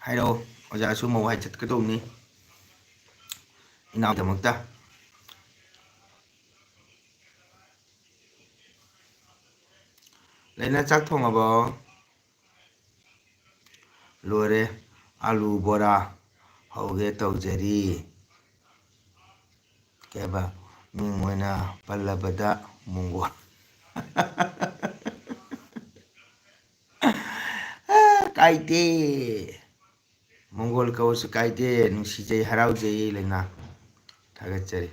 ꯍꯥꯏꯔꯛꯑꯣ꯫ ꯑꯣꯖꯥꯁꯨ ꯃꯧ ꯍꯥꯏ ꯆꯠꯀꯗꯧꯕꯅꯤ ꯏꯅꯥꯎꯒꯤꯗꯃꯛꯇ꯫ ꯂꯩꯅ ꯆꯥꯛ ꯊꯣꯡꯉꯕꯣ? ꯂꯣꯏꯔꯦ꯫ ꯑꯂꯨ ꯕꯣꯔꯥ ꯍꯧꯒꯦ ꯇꯧꯖꯔꯤ꯫ ꯀꯩꯕ? ꯃꯤꯡ ꯑꯣꯏꯅ ꯄꯜꯂꯕꯗ ꯃꯣꯡꯒꯣꯜ꯫ ꯀꯥꯏꯗꯦ꯫ ꯃꯣꯡꯒꯣꯜ ꯀꯧꯔꯁꯨ ꯀꯥꯏꯗꯦ꯫ ꯅꯨꯡꯁꯤꯖꯩ, ꯍꯔꯥꯎꯖꯩ, ꯂꯩꯅꯥ꯫ ꯊꯥꯒꯠꯆꯔꯤ꯫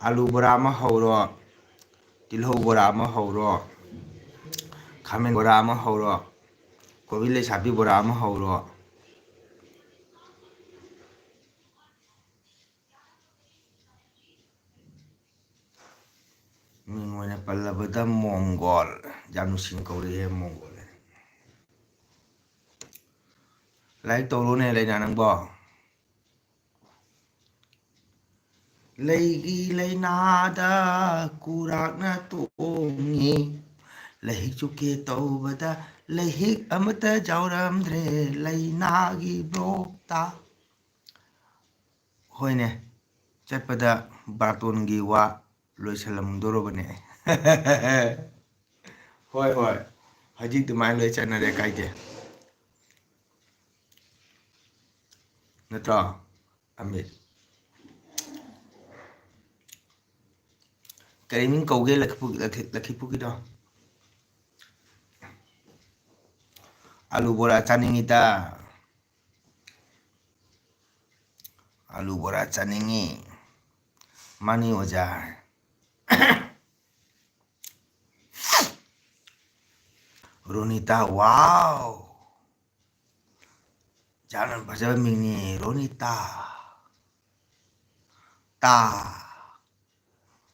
ꯑꯥꯂꯨ ꯕꯣꯔꯥ ꯑꯃ ꯍꯧꯔꯣ, ꯇꯤꯜꯍꯧ ꯕꯣꯔꯥ ꯑꯃ ꯍꯧꯔꯣ, ꯈꯥꯃꯦꯟ ꯕꯣꯔꯥ ꯑꯃ ꯍꯧꯔꯣ, ꯀꯣꯕꯤ ꯂꯩꯁꯥꯕꯤ ꯕꯣꯔꯥ ꯑꯃ ꯍꯧꯔꯣ꯫ ꯃꯤꯡ ꯑꯣꯏꯅ ꯄꯜꯂꯕꯗ ꯃꯣꯡꯒꯣꯜ꯫ ꯌꯥꯝ ꯅꯨꯡꯁꯤꯅ ꯀꯧꯔꯛꯑꯦ ꯃꯣꯡꯒꯣꯜ꯫ ꯂꯥꯏꯔꯤꯛ ꯇꯧꯔꯣꯅꯦ ꯂꯩꯅꯥ ꯅꯪꯕꯣ꯫ ꯂꯩꯒꯤ ꯂꯩꯅꯥꯗ ꯀꯨꯔꯥꯛꯅ ꯇꯣꯡꯉꯤ꯫ ꯂꯩꯍꯤꯛ ꯆꯨꯞꯀꯦ ꯇꯧꯕꯗ ꯂꯩꯍꯤꯛ ꯑꯃꯠꯇ ꯌꯥꯎꯔꯝꯗ꯭ꯔꯦ ꯂꯩꯅꯥꯒꯤ ꯕ꯭ꯂꯣꯛꯇ꯫ ꯍꯣꯏꯅꯦ, ꯆꯠꯄꯗ ꯕꯥꯔꯇꯣꯟꯒꯤ ꯋꯥ ꯂꯣꯏꯁꯤꯜꯂꯝꯗꯣꯔꯕꯅꯦ꯫ ꯍꯣꯏ, ꯍꯣꯏ, ꯍꯧꯖꯤꯛ ꯑꯗꯨꯃꯥꯏꯅ ꯂꯣꯏ ꯆꯠꯅꯔꯦ, ꯀꯥꯏꯗꯦ꯫ ꯅꯠꯇ꯭ꯔꯣ, ꯑꯃꯤꯠ? ꯀꯔꯤ ꯃꯤꯡ ꯀꯧꯒꯦ ꯂꯛꯈꯤꯄꯨ-, ꯂꯛꯈꯤ-, ꯂꯛꯈꯤꯄꯨꯒꯤꯗꯣ? ꯑꯥꯂꯨ ꯕꯣꯔꯥ ꯆꯥꯅꯤꯡꯉꯤꯗ꯫ ꯑꯥꯂꯨ ꯕꯣꯔꯥ ꯆꯥꯅꯤꯡꯉꯤ꯫ ꯃꯥꯅꯤ ꯑꯣꯖꯥ꯫ ꯔꯣꯅꯤꯇꯥ, ꯋꯥꯎ! ꯌꯥꯝꯅ ꯐꯖꯕ ꯃꯤꯡꯅꯤ, ꯔꯣꯅꯤꯇꯥ꯫ ꯇꯥ꯫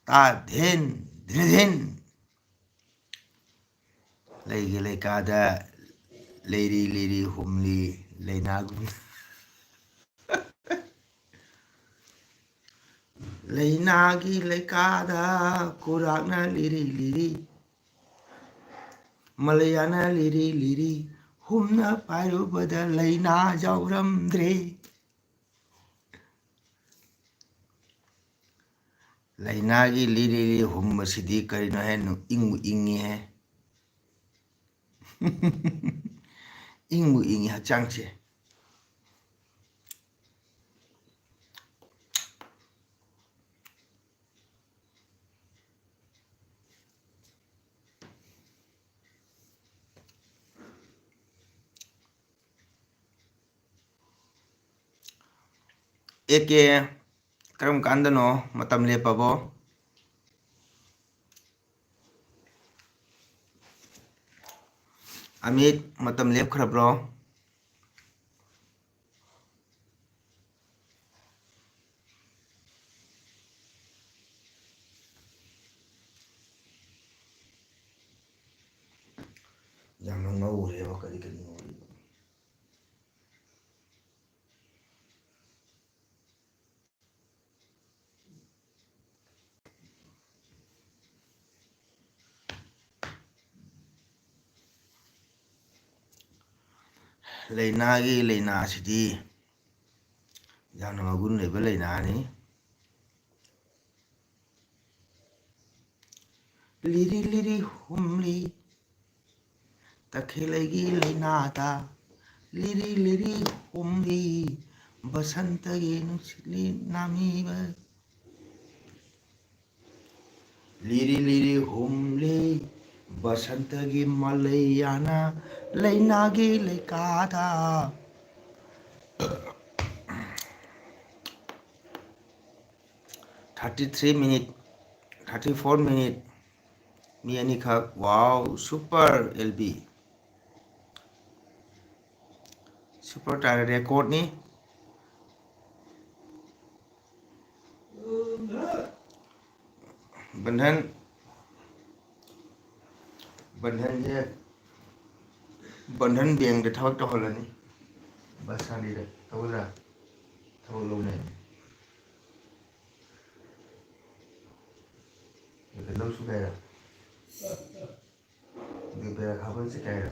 ꯇꯥ ꯙꯦꯟ, ꯙ꯭ꯔꯤꯙꯦꯟ꯫ ꯂꯩꯒꯤ ꯂꯩꯀꯥꯗ ꯂꯩꯔꯤ ꯂꯤꯔꯤ ꯍꯨꯝꯂꯤ ꯂꯩꯅꯥꯒꯨꯝ꯫ ꯂꯩꯅꯥꯒꯤ ꯂꯩꯀꯥꯗ ꯀꯨꯔꯥꯛꯅ ꯂꯤꯔꯤ ꯂꯤꯔꯤ, ꯃꯂꯩꯌꯥꯅ ꯂꯤꯔꯤ ꯂꯤꯔꯤ, ꯍꯨꯝꯅ ꯄꯥꯏꯔꯨꯕꯗ ꯂꯩꯅꯥ ꯌꯥꯎꯔꯝꯗ꯭ꯔꯦ꯫ ꯂꯩꯅꯥꯒꯤ ꯂꯤꯔꯤ ꯂꯤꯔꯤ ꯍꯨꯝꯕꯁꯤꯗꯤ ꯀꯔꯤꯅꯣꯍꯦ? ꯅꯨ-, ꯏꯪꯕꯨ ꯏꯪꯉꯤꯍꯦ꯫ ꯏꯪꯕꯨ ꯏꯪꯉꯤ ꯍꯛꯆꯥꯡꯁꯦ꯫ ꯑꯦ ꯀꯦ, ꯀꯔꯝ ꯀꯥꯟꯗꯅꯣ? ꯃꯇꯝ ꯂꯦꯞꯄꯕꯣ? ꯑꯃꯤꯠ, ꯃꯇꯝ ꯂꯦꯞꯈ꯭ꯔꯕ꯭ꯔꯣ? ꯌꯥꯝꯅ ꯉꯧꯔꯦꯕ꯫ ꯀꯔꯤ ꯀꯔꯤ ꯉꯧꯔꯤꯕ? ꯂꯥꯏꯅꯥꯒꯤ ꯂꯥꯏꯅꯥꯁꯤꯗꯤ ꯌꯥꯝꯅ ꯃꯒꯨꯟ ꯂꯩꯕ ꯂꯥꯏꯅꯥꯅꯤ꯫ ꯂꯤꯔꯤ ꯂꯤꯔꯤ ꯍꯨꯝꯂꯤ ꯇꯈꯦꯜꯂꯩꯒꯤ ꯂꯥꯏꯅꯥꯗ, ꯂꯤꯔꯤ ꯂꯤꯔꯤ ꯍꯨꯝꯂꯤ ꯕꯁꯟꯇꯒꯤ ꯅꯨꯡꯁꯤꯠꯂꯤ ꯅꯥꯃꯤꯕ꯫ ꯂꯤꯔꯤ ꯂꯤꯔꯤ ꯍꯨꯝꯂꯤ ꯕꯁꯟꯇꯒꯤ ꯃꯂꯩꯌꯥꯅ ꯂꯥꯏꯅꯥꯒꯤ ꯂꯩꯀꯥꯗ꯫ Thirty three minute, thirty four minute, ꯃꯤ ꯑꯅꯤꯈꯛ꯫ Wow, super, L B. Super ꯇꯥꯔꯦ, record ꯅꯤ꯫ ꯕꯟꯙꯟ, ꯕꯟꯙꯟꯁꯦ, ꯕꯟꯙꯟ ꯕꯦꯡꯗ ꯊꯕꯛ ꯇꯧꯍꯜꯂꯅꯤ꯫ ꯕꯁ ꯁꯥꯟꯇꯤꯗ ꯇꯧꯒꯗ꯭ꯔꯥ? ꯊꯕꯛ ꯂꯧꯅꯤ꯫ ꯂꯧ ꯁꯨꯒꯦ ꯍꯥꯏꯔꯣ? ꯑꯗꯨ ꯕꯦꯔꯥ ꯈꯥꯕ ꯆꯠꯀꯦ ꯍꯥꯏꯔꯣ?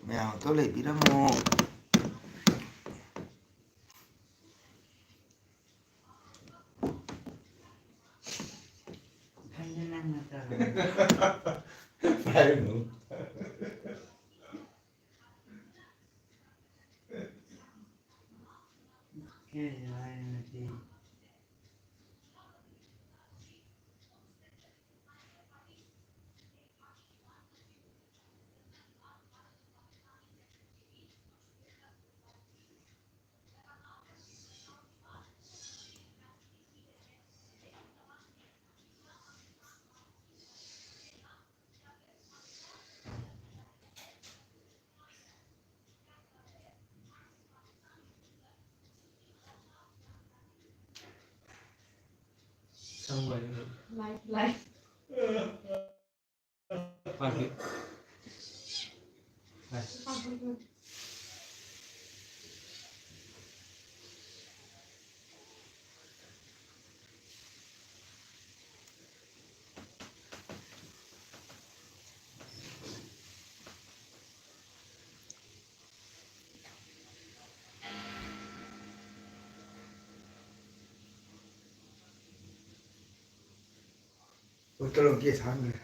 ꯃꯌꯥꯝ ꯑꯝꯇ ꯂꯩꯕꯤꯔꯝꯃꯣ꯫ ꯍꯥꯏꯔꯨꯅꯨ꯫ ꯀꯦ ꯍꯥꯏꯔꯗꯤ꯫ ꯁꯪꯕ ꯍꯥꯏꯗꯤ ꯂꯥꯏ, ꯂꯥꯏ꯫ ꯄꯥꯟꯕꯤ꯫ ꯂꯥꯏ꯫ ꯑꯣ, ꯇꯣꯂꯣꯞꯇꯤ ꯁꯥꯡꯈ꯭ꯔꯦ꯫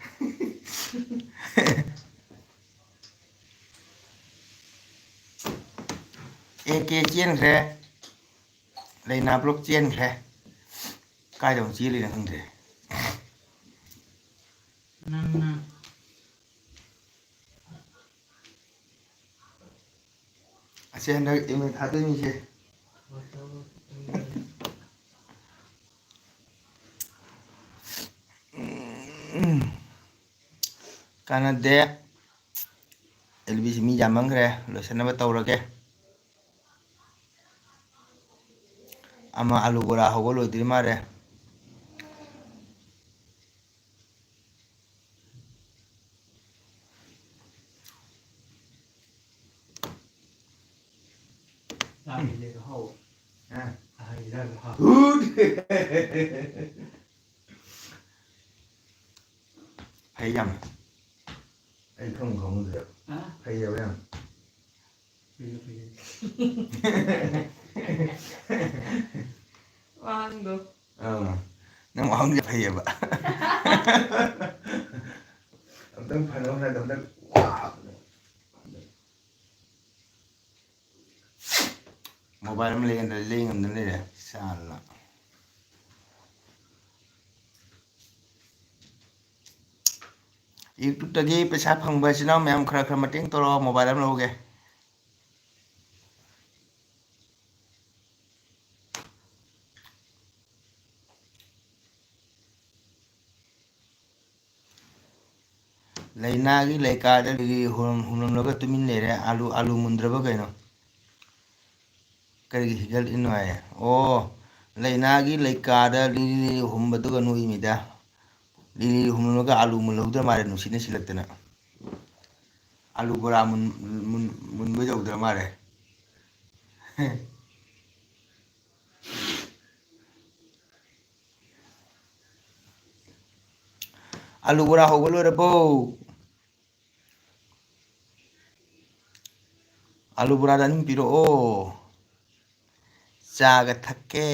ꯑꯦ ꯀꯦ ꯆꯦꯟꯈ꯭ꯔꯦ, ꯂꯩꯅꯥ ꯄꯨꯂꯞ ꯆꯦꯟꯈ꯭ꯔꯦ꯫ ꯀꯥꯏꯗ ꯑꯃꯨꯛ ꯆꯦꯜꯂꯤꯅꯣ ꯈꯪꯗ꯭ꯔꯦ꯫ ꯅꯪꯅ ꯑꯁꯤ ꯍꯟꯗꯛ ꯑꯦꯝ ꯑꯦ ꯊꯥꯗꯣꯏꯅꯤꯁꯦ꯫ ꯀꯥꯟꯅꯗꯦ꯫ ꯑꯦꯜ ꯕꯤꯁꯤ ꯃꯤ ꯌꯥꯝꯃꯟꯈ꯭ꯔꯦ, ꯂꯣꯏꯁꯤꯟꯅꯕ ꯇꯧꯔꯒꯦ꯫ ꯑꯃ ꯑꯥꯂꯨ ꯕꯣꯔꯥ ꯍꯧꯕ ꯂꯣꯏꯗ꯭ꯔꯤ ꯃꯥꯜꯂꯦ꯫ ꯐꯩ ꯌꯥꯝ꯫ ꯑꯩ ꯈꯪꯕꯨ ꯈꯪꯉꯨꯗ꯭ꯔꯦ꯫ ꯍꯥ? ꯐꯩꯌꯦꯕ ꯌꯥꯝ꯫ ꯐꯩꯌꯦ, ꯐꯩꯌꯦ꯫ ꯋꯥꯍꯪꯗꯣ꯫ ꯑꯥ, ꯅꯪ ꯋꯥꯍꯪꯁꯦ ꯐꯩꯌꯦꯕ꯫ ꯑꯝꯇꯪ ꯐꯅꯕ ꯍꯣꯠꯅꯕꯗ ꯑꯝꯇꯪ ꯋꯥꯕꯅꯦ꯫ ꯃꯣꯕꯥꯏꯜ ꯑꯃ ꯂꯩ ꯉꯝꯗꯅ ꯂꯩꯔꯦ꯫ ꯁꯥꯂꯥ꯫ YouTube-ꯇꯒꯤ ꯄꯩꯁꯥ ꯐꯪꯕ ꯏꯆꯤꯟ ꯏꯅꯥꯎ ꯃꯌꯥꯝ ꯈꯔ ꯈꯔ ꯃꯇꯦꯡ ꯇꯧꯔꯛꯑꯣ, ꯃꯣꯕꯥꯏꯜ ꯑꯃ ꯂꯧꯒꯦ꯫ ꯂꯩꯅꯥꯒꯤ ꯂꯩꯀꯥꯗ ꯂꯤꯂꯤ ꯍꯨꯝ-, ꯍꯨꯝꯂꯝꯂꯒ ꯇꯨꯃꯤꯟ ꯂꯩꯔꯦ꯫ ꯑꯥꯂꯨ, ꯑꯥꯂꯨ ꯃꯨꯟꯗ꯭ꯔꯕ ꯀꯩꯅꯣ? ꯀꯔꯤꯒꯤ ꯍꯤꯒꯠꯂꯤꯅꯣ ꯍꯥꯏꯌꯦ? ꯑꯣ, ꯂꯩꯅꯥꯒꯤ ꯂꯩꯀꯥꯗ ꯂꯤꯂꯤ ꯍꯨꯝꯕꯗꯨꯒ ꯅꯣꯛꯏꯃꯤꯗ꯫ ꯂꯤꯂꯤ ꯍꯨꯝꯂꯝꯂꯒ ꯑꯥꯂꯨ ꯃꯨꯜꯍꯧꯗ꯭ꯔ ꯃꯥꯜꯂꯦ, ꯅꯨꯡꯁꯤꯠꯅ ꯁꯤꯜꯂꯛꯇꯅ꯫ ꯑꯥꯂꯨ ꯕꯣꯔꯥ ꯃꯨꯟ-, ꯃꯨꯟ-, ꯃꯨꯟꯕ ꯌꯧꯗ꯭ꯔ ꯃꯥꯜꯂꯦ꯫ ꯑꯥꯂꯨ ꯕꯣꯔꯥ ꯍꯧꯕ ꯂꯣꯏꯔꯕꯣ? ꯑꯥꯂꯨ ꯕꯣꯔꯥꯗ ꯑꯅꯤ ꯄꯤꯔꯛꯑꯣ꯫ ꯆꯥꯒ ꯊꯛꯀꯦ꯫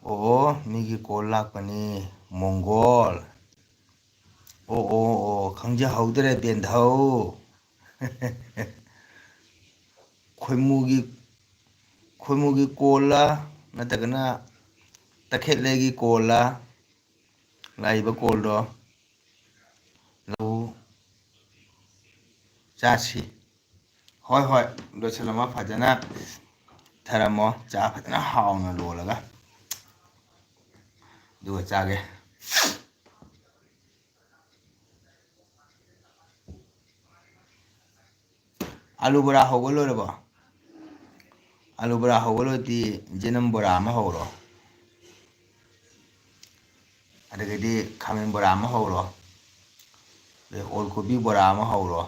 ꯑꯣ, ꯃꯤꯒꯤ ꯀꯣꯜ ꯂꯥꯛꯄꯅꯤ꯫ ꯃꯣꯡꯒꯣꯜ꯫ ꯑꯣ, ꯑꯣ, ꯑꯣ, ꯈꯪꯖꯍꯧꯗ꯭ꯔꯦ, ꯕꯦꯟꯙꯧ꯫ ꯈꯣꯏꯃꯨꯒꯤ, ꯈꯣꯏꯃꯨꯒꯤ ꯀꯣꯜꯂ ꯅꯠꯇ꯭ꯔꯒꯅ ꯇꯈꯦꯠꯂꯩꯒꯤ ꯀꯣꯜꯂ? ꯂꯥꯛꯏꯕ ꯀꯣꯜꯗꯣ ꯂꯧ ꯆꯥꯁꯤ꯫ ꯍꯣꯏ, ꯍꯣꯏ, ꯂꯣꯏꯁꯤꯜꯂꯝꯃꯣ, ꯐꯖꯅ ꯊꯔꯝꯃꯣ, ꯆꯥ ꯐꯖꯅ ꯍꯥꯎꯅ ꯂꯣꯜꯂꯒ, ꯑꯗꯨꯒ ꯆꯥꯒꯦ꯫ ꯑꯥꯂꯨ ꯕꯣꯔꯥ ꯍꯧꯕ ꯂꯣꯏꯔꯕꯣ? ꯑꯥꯂꯨ ꯕꯣꯔꯥ ꯍꯧꯕ ꯂꯣꯏꯔꯗꯤ ꯖꯦꯅꯝ ꯕꯣꯔꯥ ꯑꯃ ꯍꯧꯔꯣ꯫ ꯑꯗꯒꯤꯗꯤ ꯈꯥꯃꯦꯟ ꯕꯣꯔꯥ ꯑꯃ ꯍꯧꯔꯣ꯫ ꯑꯗꯩ ꯑꯣꯜ ꯀꯣꯕꯤ ꯕꯣꯔꯥ ꯑꯃ ꯍꯧꯔꯣ꯫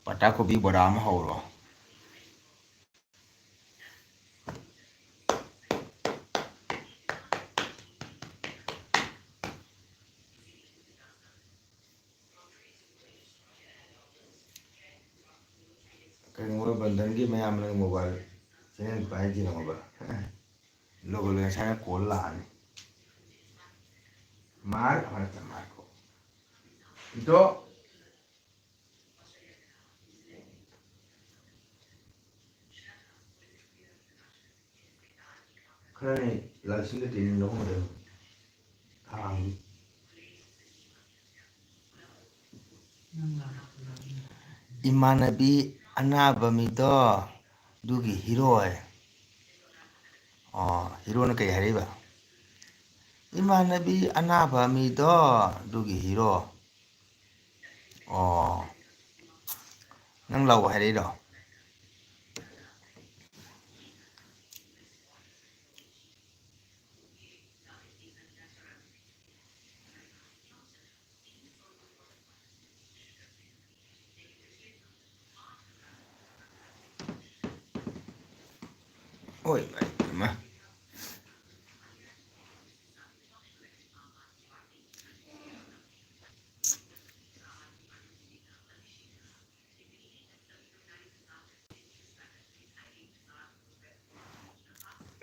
ꯄꯇꯥ ꯀꯣꯕꯤ ꯕꯣꯔꯥ ꯑꯃ ꯍꯧꯔꯣ꯫ ꯀꯩꯅꯣ, ꯃꯣꯏ ꯕꯟꯗꯟꯒꯤ ꯃꯌꯥꯝꯕꯅ ꯃꯣꯕꯥꯏꯜ ꯆꯦꯅꯦꯜ ꯄꯥꯏꯗꯦꯅ ꯃꯣꯕꯥꯏꯜ꯫ ꯂꯣꯒꯣ ꯂꯣꯏ ꯉꯁꯥꯏꯅ ꯀꯣꯜ ꯂꯥꯛꯑꯅꯤ꯫ ꯃꯥꯔ, ꯑꯃꯅ ꯃꯥꯔꯀꯣ꯫ ꯏꯗꯣ꯫ ꯈꯔꯅꯤ ꯂꯥꯏꯁꯤꯡꯗ ꯇ꯭ꯔꯦꯅꯤꯡ ꯂꯧꯍꯧꯒꯗꯕꯅꯤ꯫ ꯊꯥ ꯑꯅꯤ꯫ ꯏꯃꯥꯟꯅꯕꯤ ꯑꯅꯥꯕ ꯃꯤꯗꯣ ꯑꯗꯨꯒꯤ ꯍꯤꯔꯣ ꯍꯥꯏ꯫ ꯑꯣ, ꯍꯤꯔꯣꯅ ꯀꯩ ꯍꯥꯏꯔꯛꯏꯕ? ꯏꯃꯥꯟꯅꯕꯤ ꯑꯅꯥꯕ ꯃꯤꯗꯣ ꯑꯗꯨꯒꯤ ꯍꯤꯔꯣ꯫ ꯑꯣ, ꯅꯪ ꯂꯧ ꯍꯥꯏꯔꯛꯏꯔꯣ? ꯍꯣꯏ, ꯏꯃꯥ꯫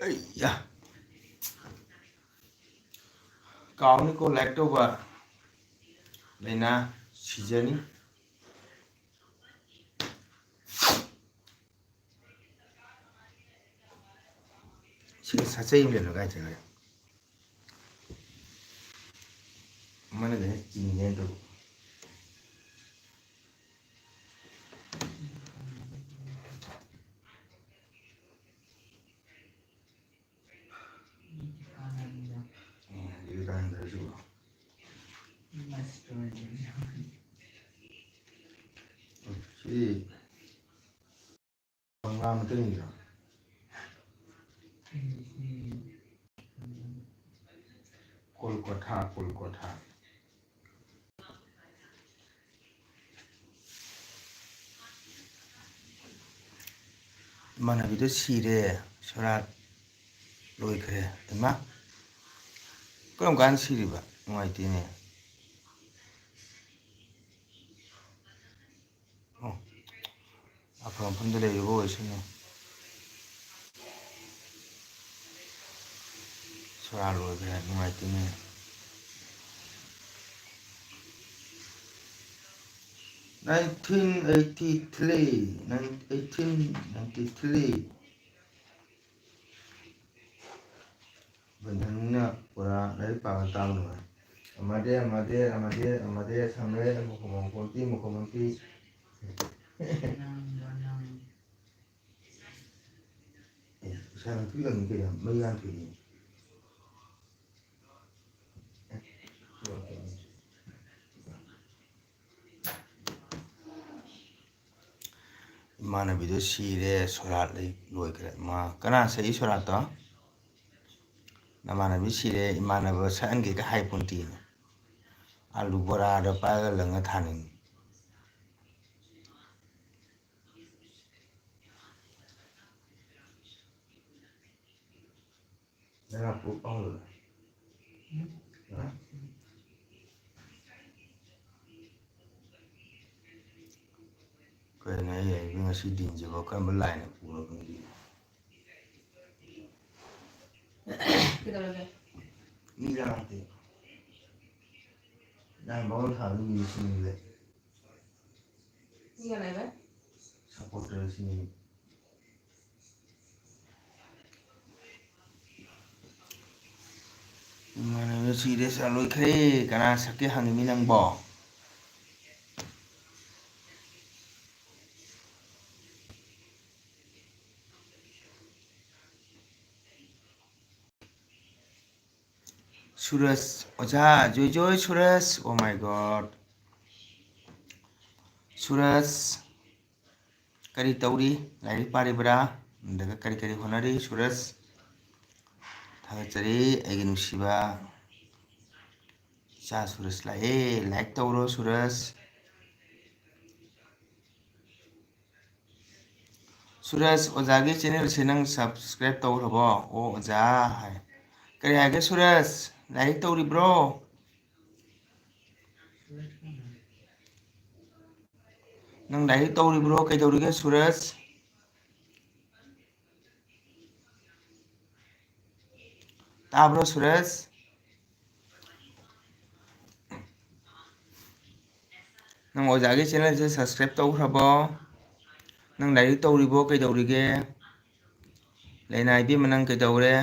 ꯑꯩꯌꯥ꯫ ꯀꯥꯎꯅꯤꯀꯣ, ꯂꯥꯏꯛ ꯇꯧꯕ꯫ ꯂꯩꯅꯥ ꯁꯤꯖꯅꯤ꯫ ꯁꯤꯒ ꯁꯥꯆꯩ ꯑꯃ ꯂꯩꯔꯝꯃꯦ ꯀꯥꯏ ꯆꯠꯈ꯭ꯔꯦ? ꯑꯃꯅꯒ ꯍꯦꯛ ꯆꯤꯡꯒꯦꯅ ꯇꯧꯕ꯫ ꯎꯝ, ꯁꯤ ꯕꯪꯒ꯭ꯂꯥ ꯃꯩꯇꯩꯂꯣꯟꯒꯤꯔꯣ? ꯀꯣꯜꯀꯣꯊꯥ, ꯀꯣꯜꯀꯣꯊꯥ꯫ ꯏꯃꯥꯟꯅꯕꯤꯗꯣ ꯁꯤꯔꯦ, ꯁꯣꯔꯥꯠ ꯂꯣꯏꯈ꯭ꯔꯦ꯫ ꯏꯃꯥ, ꯀꯔꯝ ꯀꯥꯟꯗ ꯁꯤꯔꯤꯕ? ꯅꯨꯡꯉꯥꯏꯇꯦꯅꯦ꯫ ꯑꯣ, ꯑꯐꯕ ꯃꯐꯝꯗ ꯂꯩꯔꯤꯕ ꯑꯣꯏꯁꯅꯨ꯫ ꯁꯣꯔꯥ ꯂꯣꯏꯈ꯭ꯔꯦ, ꯅꯨꯡꯉꯥꯏꯇꯦꯅꯦ꯫ Nineteen eighty three, nine-, eighteen ninety three꯫ ꯍꯟꯊꯅꯤꯡꯅ ꯄꯨꯔꯥ ꯂꯥꯏꯔꯤꯛ ꯄꯥꯕ ꯇꯥꯕ ꯅꯨꯡꯉꯥꯏ꯫ ꯑꯃꯗꯤ, ꯑꯃꯗꯤ, ꯑꯃꯗꯤ, ꯑꯃꯗꯤ ꯁꯝꯅꯔꯦ, ꯃꯈꯣꯡ ꯃꯈꯣꯡ ꯄꯤ, ꯃꯈꯣꯡ ꯄꯤ꯫ ꯑꯦ, ꯄꯩꯁꯥ ꯅꯪ ꯄꯤꯔꯝꯅꯤ ꯀꯩꯅꯣ, ꯃꯩ ꯌꯥꯝ ꯄꯤꯔꯤ꯫ ꯏꯃꯥꯟꯅꯕꯤꯗꯣ ꯁꯤꯔꯦ, ꯁꯣꯔꯥꯠ ꯂꯩ-, ꯂꯣꯏꯈ꯭ꯔꯦ꯫ ꯃꯥ ꯀꯅꯥ ꯁꯛꯏ ꯁꯣꯔꯥꯠꯇꯣ? ꯅꯃꯥꯟꯅꯕꯤ ꯁꯤꯔꯦ, ꯏꯃꯥꯟꯅꯕ ꯁꯛꯍꯟꯒꯦꯒ ꯍꯥꯏ ꯄꯣꯟꯇꯦꯅꯦ꯫ ꯑꯥꯂꯨ ꯕꯣꯔꯥꯗ ꯄꯥꯏꯔꯒ ꯂꯪꯉ ꯊꯥꯅꯤꯡꯉꯤ꯫ ꯅꯪ ꯄꯨꯛ ꯄꯥꯡꯂꯣꯏ꯫ ꯍꯥ? ꯀꯩꯅꯣ ꯑꯩ ꯍꯥꯏꯕ ꯉꯁꯤ ꯗꯤꯟꯁꯤꯕꯣ ꯀꯔꯝꯕ ꯂꯥꯏꯅ ꯄꯨꯔ ꯈꯪꯗꯦ꯫ ꯀꯩꯗꯧꯔꯒꯦ? ꯃꯤ ꯂꯥꯛꯇꯦ꯫ ꯅꯪ ꯕꯥꯃꯣꯟ ꯊꯥꯕ ꯃꯤ ꯁꯤꯡꯗꯦ꯫ ꯃꯤ ꯀꯅꯥ ꯂꯩꯕ? ꯁꯞꯄꯣꯔꯇꯔ ꯁꯤꯡ꯫ ꯏꯃꯥꯟꯅꯕ ꯁꯤꯔꯦ ꯁꯥ ꯂꯣꯏꯈ꯭ꯔꯦ꯫ ꯀꯅꯥ ꯁꯛꯀꯦ ꯍꯪꯉꯤꯃꯤ ꯅꯪꯕꯣ? ꯁꯨꯔꯖ, ꯑꯣꯖꯥ, ꯖꯣꯏ ꯖꯣꯏ ꯁꯨꯔꯖ, oh my God꯫ ꯁꯨꯔꯖ, ꯀꯔꯤ ꯇꯧꯔꯤ? ꯂꯥꯏꯔꯤꯛ ꯄꯥꯔꯤꯕ꯭ꯔꯥ? ꯅꯠꯇ꯭ꯔꯒ ꯀꯔꯤ ꯀꯔꯤ ꯍꯣꯠꯅꯔꯤ? ꯁꯨꯔꯖ, ꯊꯥꯒꯠꯆꯔꯤ꯫ ꯑꯩꯒꯤ ꯅꯨꯡꯁꯤꯕ ꯏꯆꯥ ꯁꯨꯔꯖ ꯂꯥꯛꯑꯦ꯫ Like ꯇꯧꯔꯣ ꯁꯨꯔꯖ꯫ ꯁꯨꯔꯖ, ꯑꯣꯖꯥꯒꯤ channelꯁꯦ ꯅꯪ subscribe ꯇꯧꯈ꯭ꯔꯕꯣ? ꯑꯣ, ꯑꯣꯖꯥ ꯍꯥꯏ꯫ ꯀꯔꯤ ꯍꯥꯏꯒꯦ ꯁꯨꯔꯖ? ꯂꯥꯏꯔꯤꯛ ꯇꯧꯔꯤꯕ꯭ꯔꯣ? ꯅꯪ ꯂꯥꯏꯔꯤꯛ ꯇꯧꯔꯤꯕ꯭ꯔꯣ? ꯀꯩꯗꯧꯔꯤꯒꯦ ꯁꯨꯔꯖ? ꯇꯥꯕ꯭ꯔꯣ ꯁꯨꯔꯖ? ꯅꯪ ꯑꯣꯖꯥꯒꯤ channelꯁꯦ subscribe ꯇꯧꯈ꯭ꯔꯕꯣ? ꯅꯪ ꯂꯥꯏꯔꯤꯛ ꯇꯧꯔꯤꯕꯣ? ꯀꯩꯗꯧꯔꯤꯒꯦ? ꯂꯩꯅꯥ ꯏꯕꯦꯝꯃ, ꯅꯪ ꯀꯩꯗꯧꯔꯦ?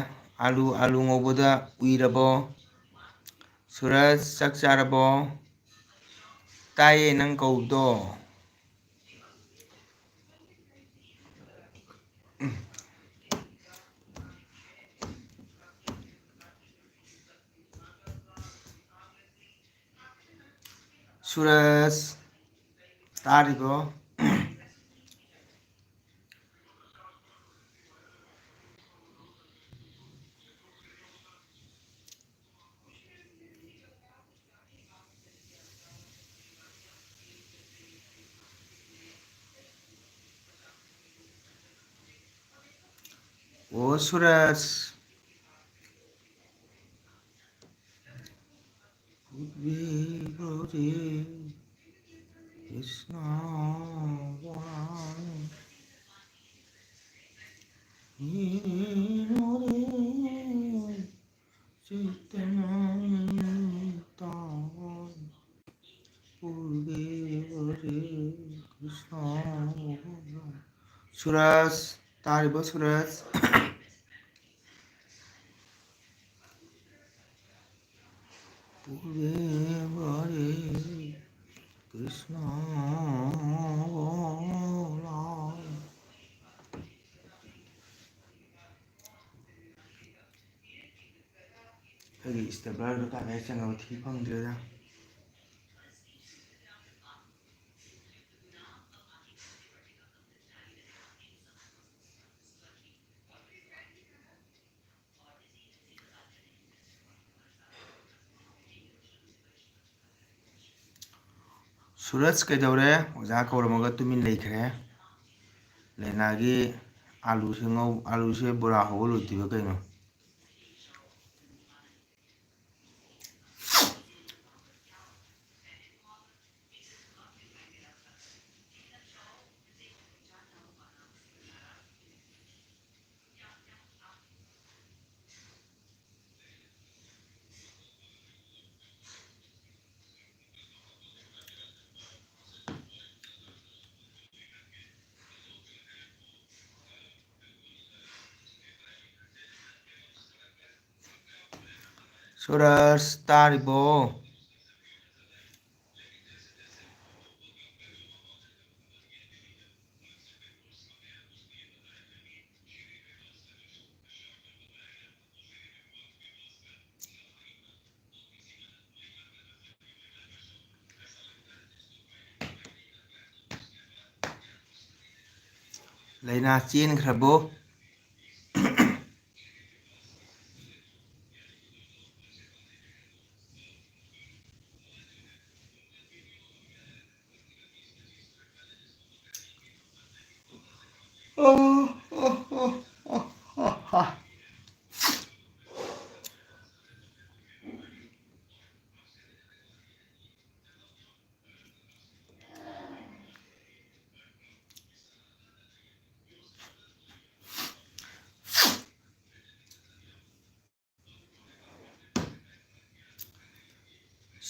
ꯑꯥꯂꯨ, ꯑꯥꯂꯨ ꯉꯧꯕꯗ ꯎꯏꯔꯕꯣ? ꯁꯨꯔꯖ, ꯆꯥꯛ ꯆꯥꯔꯕꯣ? ꯇꯥꯏꯌꯦ, ꯅꯪ ꯀꯧꯕꯗꯣ꯫ ꯁꯨꯔꯖ, ꯇꯥꯔꯤꯕꯣ? ꯑꯣ ꯁꯨꯔꯖ, ꯎꯠꯕꯤꯕꯔꯦ ꯀ꯭ꯔꯤꯁꯅ ꯋꯥꯅꯤ꯫ ꯁꯨꯔꯖ, ꯇꯥꯔꯤꯕꯣ ꯁꯨꯔꯖ? ꯀ꯭ꯔꯤꯁꯅ꯫ ꯑꯩꯒꯤ ꯏꯁꯇꯦꯄ꯭ꯂꯔꯗꯣ ꯀꯥꯏꯗ ꯆꯪꯉꯕ ꯊꯤ ꯐꯪꯗ꯭ꯔꯦꯗ꯫ ꯁꯨꯔꯖ ꯀꯩꯗꯧꯔꯦ? ꯑꯣꯖꯥ ꯀꯧꯔꯝꯃꯒ ꯇꯨꯃꯤꯟ ꯂꯩꯈ꯭ꯔꯦ꯫ ꯂꯦꯅꯥꯒꯤ ꯑꯥꯂꯨꯁꯦ ꯉꯧ-, ꯑꯥꯂꯨꯁꯦ ꯕꯣꯔꯥ ꯍꯧꯕ ꯂꯣꯏꯗ꯭ꯔꯤꯕ ꯀꯩꯅꯣ? ꯁꯨꯔꯖ, ꯇꯥꯔꯤꯕꯣ? ꯂꯩꯅꯥ ꯆꯦꯟꯈ꯭ꯔꯕꯣ?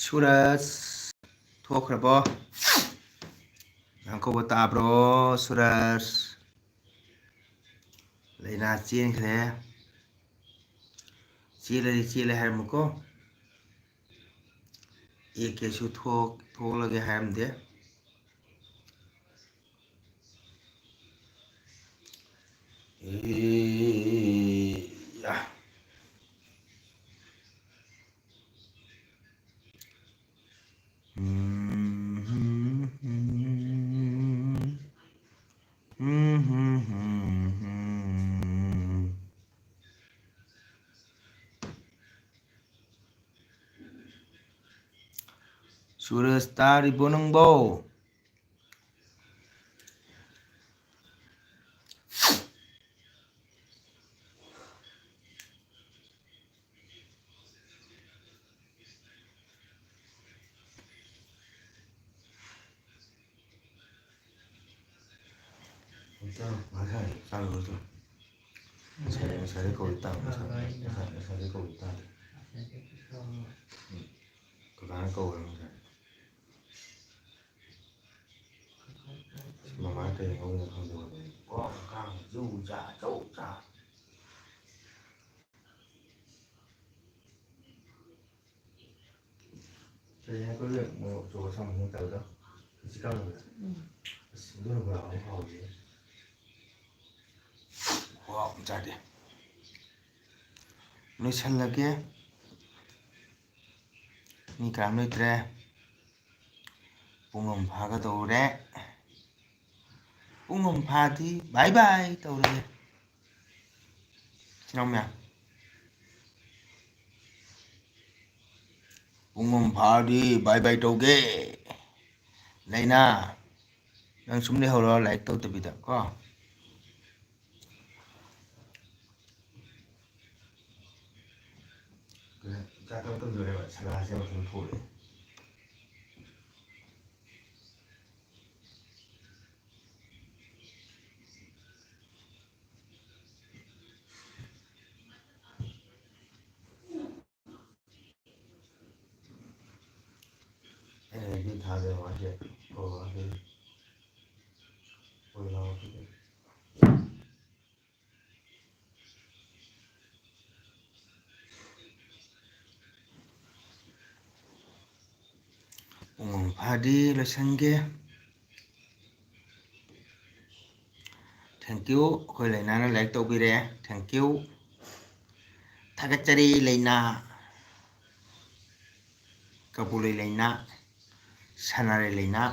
ꯁꯨꯔꯖ ꯊꯣꯛꯈ꯭ꯔꯕꯣ? ꯉꯥꯡ ꯀꯧꯕ ꯇꯥꯕ꯭ꯔꯣ, ꯁꯨꯔꯖ? ꯂꯩꯅꯥ ꯆꯦꯟꯈ꯭ꯔꯦ꯫ ꯆꯦꯜꯂꯗꯤ ꯆꯦꯜꯂꯦ ꯍꯥꯏꯔꯝꯃꯨꯀꯣ꯫ ꯑꯦ ꯀꯦꯁꯨ ꯊꯣꯛ-, ꯊꯣꯛꯂꯒꯦ ꯍꯥꯏꯔꯝꯗꯦ꯫ ꯑꯦ, ꯌꯥ꯫ ꯁꯨꯔꯖ, ꯇꯥꯔꯤꯕꯣ ꯅꯪꯕꯣ? ꯉꯁꯥꯏ ꯆꯥꯔꯨꯔꯁꯨ꯫ ꯉꯁꯥꯏ, ꯉꯁꯥꯏꯗꯩ ꯀꯧꯔꯤ ꯇꯥ-, ꯉꯁꯥꯏ, ꯉꯁꯥꯏ, ꯉꯁꯥꯏꯗꯩ ꯀꯧꯔꯤ ꯇꯥꯗꯦ꯫ ꯎꯝ꯫ ꯀꯀꯥꯅ ꯀꯧꯔꯦ ꯉꯁꯥꯏ꯫ ꯃꯃꯥ ꯀꯩ ꯉꯧꯔꯤꯅꯣ ꯈꯪꯗꯦ꯫ ꯀꯣ ꯀꯥꯡ ꯖꯨ ꯖꯥ ꯖꯧ ꯖꯥ꯫ ꯍꯌꯦꯡ ꯑꯩꯈꯣꯏꯒꯤ ꯃꯣꯔꯣꯛ ꯑꯆꯧꯕ ꯁꯥꯃꯨ ꯇꯧꯕꯗꯣ꯫ ꯍꯧꯖꯤꯛꯀꯥꯟ ꯑꯁ, ꯑꯗꯨꯅ ꯕꯣꯔꯥ ꯑꯃꯨꯛ ꯍꯥꯎꯔꯤꯌꯦ꯫ ꯋꯥ ꯑꯃ ꯆꯥꯗꯦ꯫ ꯂꯣꯏꯁꯜꯂꯒꯦ꯫ ꯃꯤ ꯀꯅꯥꯝ ꯂꯩꯇ꯭ꯔꯦ꯫ ꯄꯨꯡ ꯑꯃ ꯐꯥꯒꯗꯧꯔꯦ꯫ ꯄꯨꯡ ꯑꯃ ꯐꯥꯗꯤ ꯕꯥꯏ ꯕꯥꯏ ꯇꯧꯔꯒꯦ꯫ ꯏꯆꯤꯟ ꯏꯅꯥꯎ ꯃꯌꯥꯝ꯫ ꯄꯨꯡ ꯑꯃ ꯐꯥꯔꯗꯤ ꯕꯥꯏ ꯕꯥꯏ ꯇꯧꯒꯦ꯫ ꯂꯩꯅꯥ, ꯅꯪ ꯁꯨꯝ ꯂꯩꯍꯧꯔꯣ, ꯂꯥꯏꯛ ꯇꯧꯗꯕꯤꯗ ꯀꯣ꯫ ꯆꯥꯛ ꯀꯔꯝ ꯇꯧꯗꯣꯔꯦꯕ? ꯁꯂꯥꯁꯦ ꯑꯃꯁꯨꯡ ꯊꯣꯛꯂꯛꯑꯦ꯫ ꯑꯩꯅ ꯂꯝꯕꯤ ꯊꯥꯗ ꯃꯥꯁꯦ ꯀꯧꯔꯛꯑꯗꯤ ꯀꯣꯏ ꯂꯥꯎꯔꯛꯈꯤꯗꯦ꯫ ꯄꯨꯡ ꯑꯃ ꯐꯥꯗꯤ ꯂꯣꯏꯁꯟꯒꯦ꯫ Thank you, ꯑꯩꯈꯣꯏ ꯂꯩꯅꯥꯅ ꯂꯥꯏꯛ ꯇꯧꯕꯤꯔꯦ꯫ Thank you꯫ ꯊꯥꯒꯠꯆꯔꯤ ꯂꯩꯅꯥ꯫ ꯀꯕꯨꯂꯩ ꯂꯩꯅꯥ, ꯁꯅꯥꯔꯩ ꯂꯩꯅꯥ꯫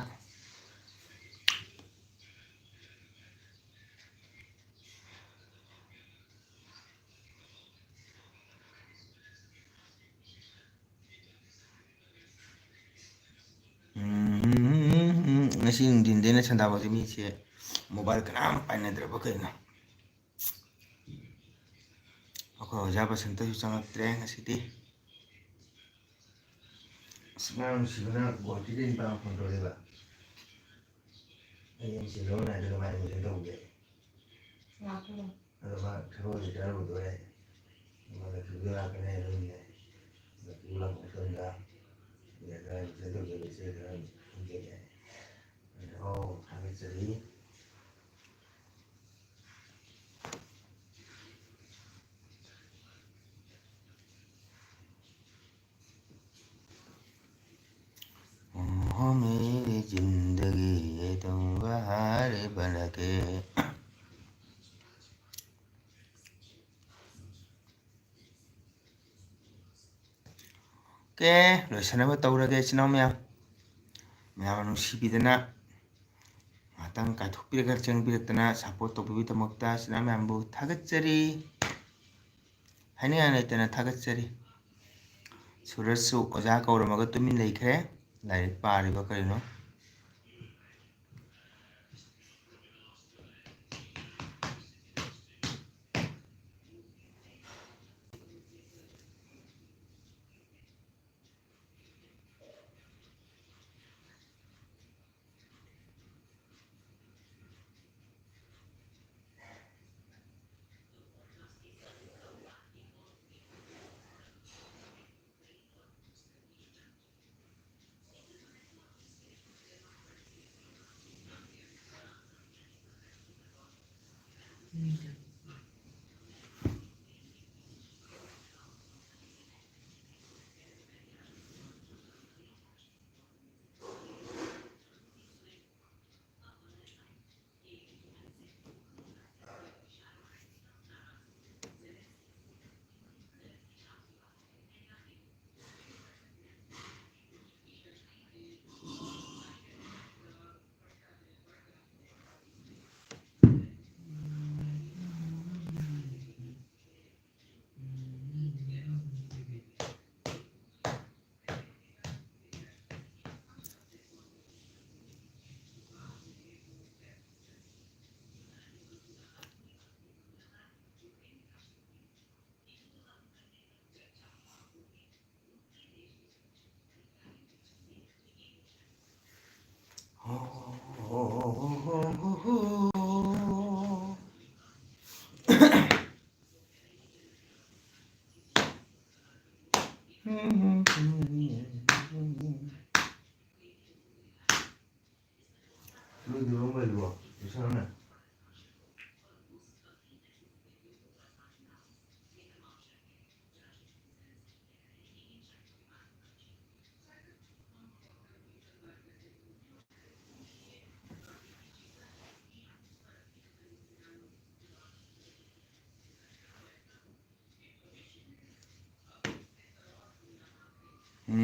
ꯎꯝ, ꯉꯁꯤ ꯅꯨꯡꯊꯤꯟꯗꯩꯅ ꯁꯟꯗꯥꯕꯧꯁꯦ ꯃꯤꯁꯦ ꯃꯣꯕꯥꯏꯜ ꯀꯅꯥꯝ ꯄꯥꯏꯅꯗ꯭ꯔꯕ ꯀꯩꯅꯣ? ꯑꯩꯈꯣꯏ ꯑꯣꯖꯥ ꯕꯁꯟꯇꯁꯨ ꯆꯪꯉꯛꯇ꯭ꯔꯦ ꯉꯁꯤꯗꯤ꯫ ꯑꯁ, ꯑꯉꯥꯡ ꯅꯨꯡꯁꯤꯕꯅ ꯒꯨꯋꯥꯍꯥꯇꯤꯗꯒꯤ ꯅꯨꯄꯥ ꯑꯃ ꯐꯣꯟ ꯇꯧꯔꯛꯏꯕ꯫ ꯑꯩ ꯑꯦꯝ ꯁꯤ ꯂꯧꯔ ꯂꯥꯛꯑꯦ, ꯑꯗꯨꯒ ꯃꯥ ꯑꯦꯗꯃꯤꯁꯟ ꯇꯧꯒꯦ꯫ ꯑꯗꯣ ꯃꯥ ꯊꯕꯛ ꯍꯧꯖꯤꯛ ꯈꯔ ꯂꯨꯗꯣꯔꯦ꯫ ꯑꯗꯣ ꯂꯛꯈꯤꯕꯨ ꯂꯥꯛꯀꯅꯤ ꯍꯥꯏꯔꯝꯃꯤꯅꯦ꯫ ꯂꯛꯈꯤꯕꯨ ꯂꯥꯛꯄ ꯃꯇꯝꯗ ꯑꯩꯅ ꯈꯔ ꯑꯦꯗꯃꯤꯁꯟ ꯇꯧꯖꯒꯦ, ꯏꯆꯦ ꯈꯔ ꯈꯪꯖꯒꯦ ꯍꯥꯏ꯫ ꯑꯩꯅ, "ꯑꯣ, ꯊꯥꯒꯠꯆꯔꯤ"꯫ ꯑꯣꯀꯦ, ꯂꯣꯏꯁꯤꯟꯅꯕ ꯇꯧꯔꯒꯦ ꯏꯆꯤꯟ ꯏꯅꯥꯎ ꯃꯌꯥꯝ꯫ ꯃꯌꯥꯝꯅ ꯅꯨꯡꯁꯤꯕꯤꯗꯅ ꯉꯥꯏꯍꯥꯛꯇꯪ ꯀꯥꯏꯊꯣꯛꯄꯤꯔꯒ ꯆꯪꯕꯤꯔꯛꯇꯅ support ꯇꯧꯕꯤꯕꯒꯤꯗꯃꯛꯇ ꯏꯆꯤꯟ ꯏꯅꯥꯎ ꯃꯌꯥꯝꯕꯨ ꯊꯥꯒꯠꯆꯔꯤ꯫ ꯍꯥꯏꯅꯤꯡꯉꯥꯏ ꯂꯩꯇꯅ ꯊꯥꯒꯠꯆꯔꯤ꯫ ꯁꯨꯔꯖꯁꯨ ꯑꯣꯖꯥ ꯀꯧꯔꯝꯃꯒ ꯇꯨꯃꯤꯟ ꯂꯩꯈ꯭ꯔꯦ꯫ ꯂꯥꯏꯔꯤꯛ ꯄꯥꯔꯤꯕ ꯀꯔꯤꯅꯣ? ꯎꯝ꯫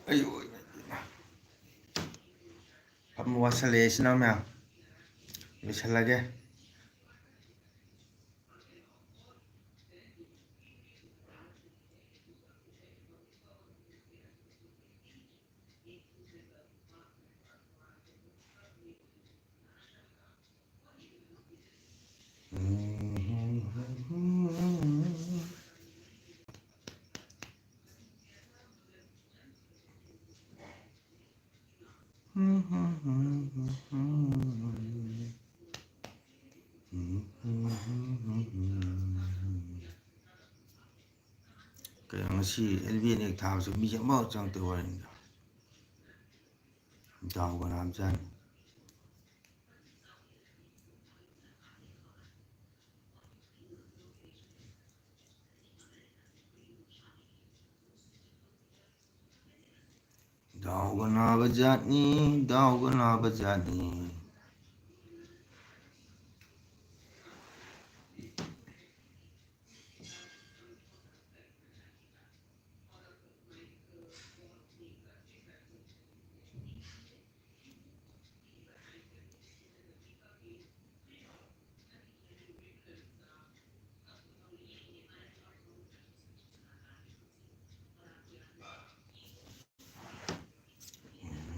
ꯑꯩ ꯑꯣꯏ-, ꯐꯝꯕ ꯋꯥꯁꯜꯂꯛꯑꯦ ꯏꯆꯤꯟ ꯏꯅꯥꯎ ꯃꯌꯥꯝ꯫ ꯂꯣꯏꯁꯜꯂꯒꯦ꯫ ꯀꯩꯅꯣ, ꯉꯁꯤ ꯑꯦꯜ ꯕꯤ ꯑꯦꯟ ꯑꯦꯛ ꯊꯥꯕꯁꯨ ꯃꯤꯁꯦ ꯑꯃꯐꯥꯎ ꯆꯪꯉꯛꯇꯦ ꯋꯥꯔꯤꯅꯤꯗ꯫ ꯗꯥꯎꯒ ꯅꯥꯕꯖꯥꯠꯅꯤ꯫ ꯗꯥꯎꯒ ꯅꯥꯕ ꯖꯥꯠꯅꯤ, ꯗꯥꯎꯒ ꯅꯥꯕ ꯖꯥꯠꯅꯤ꯫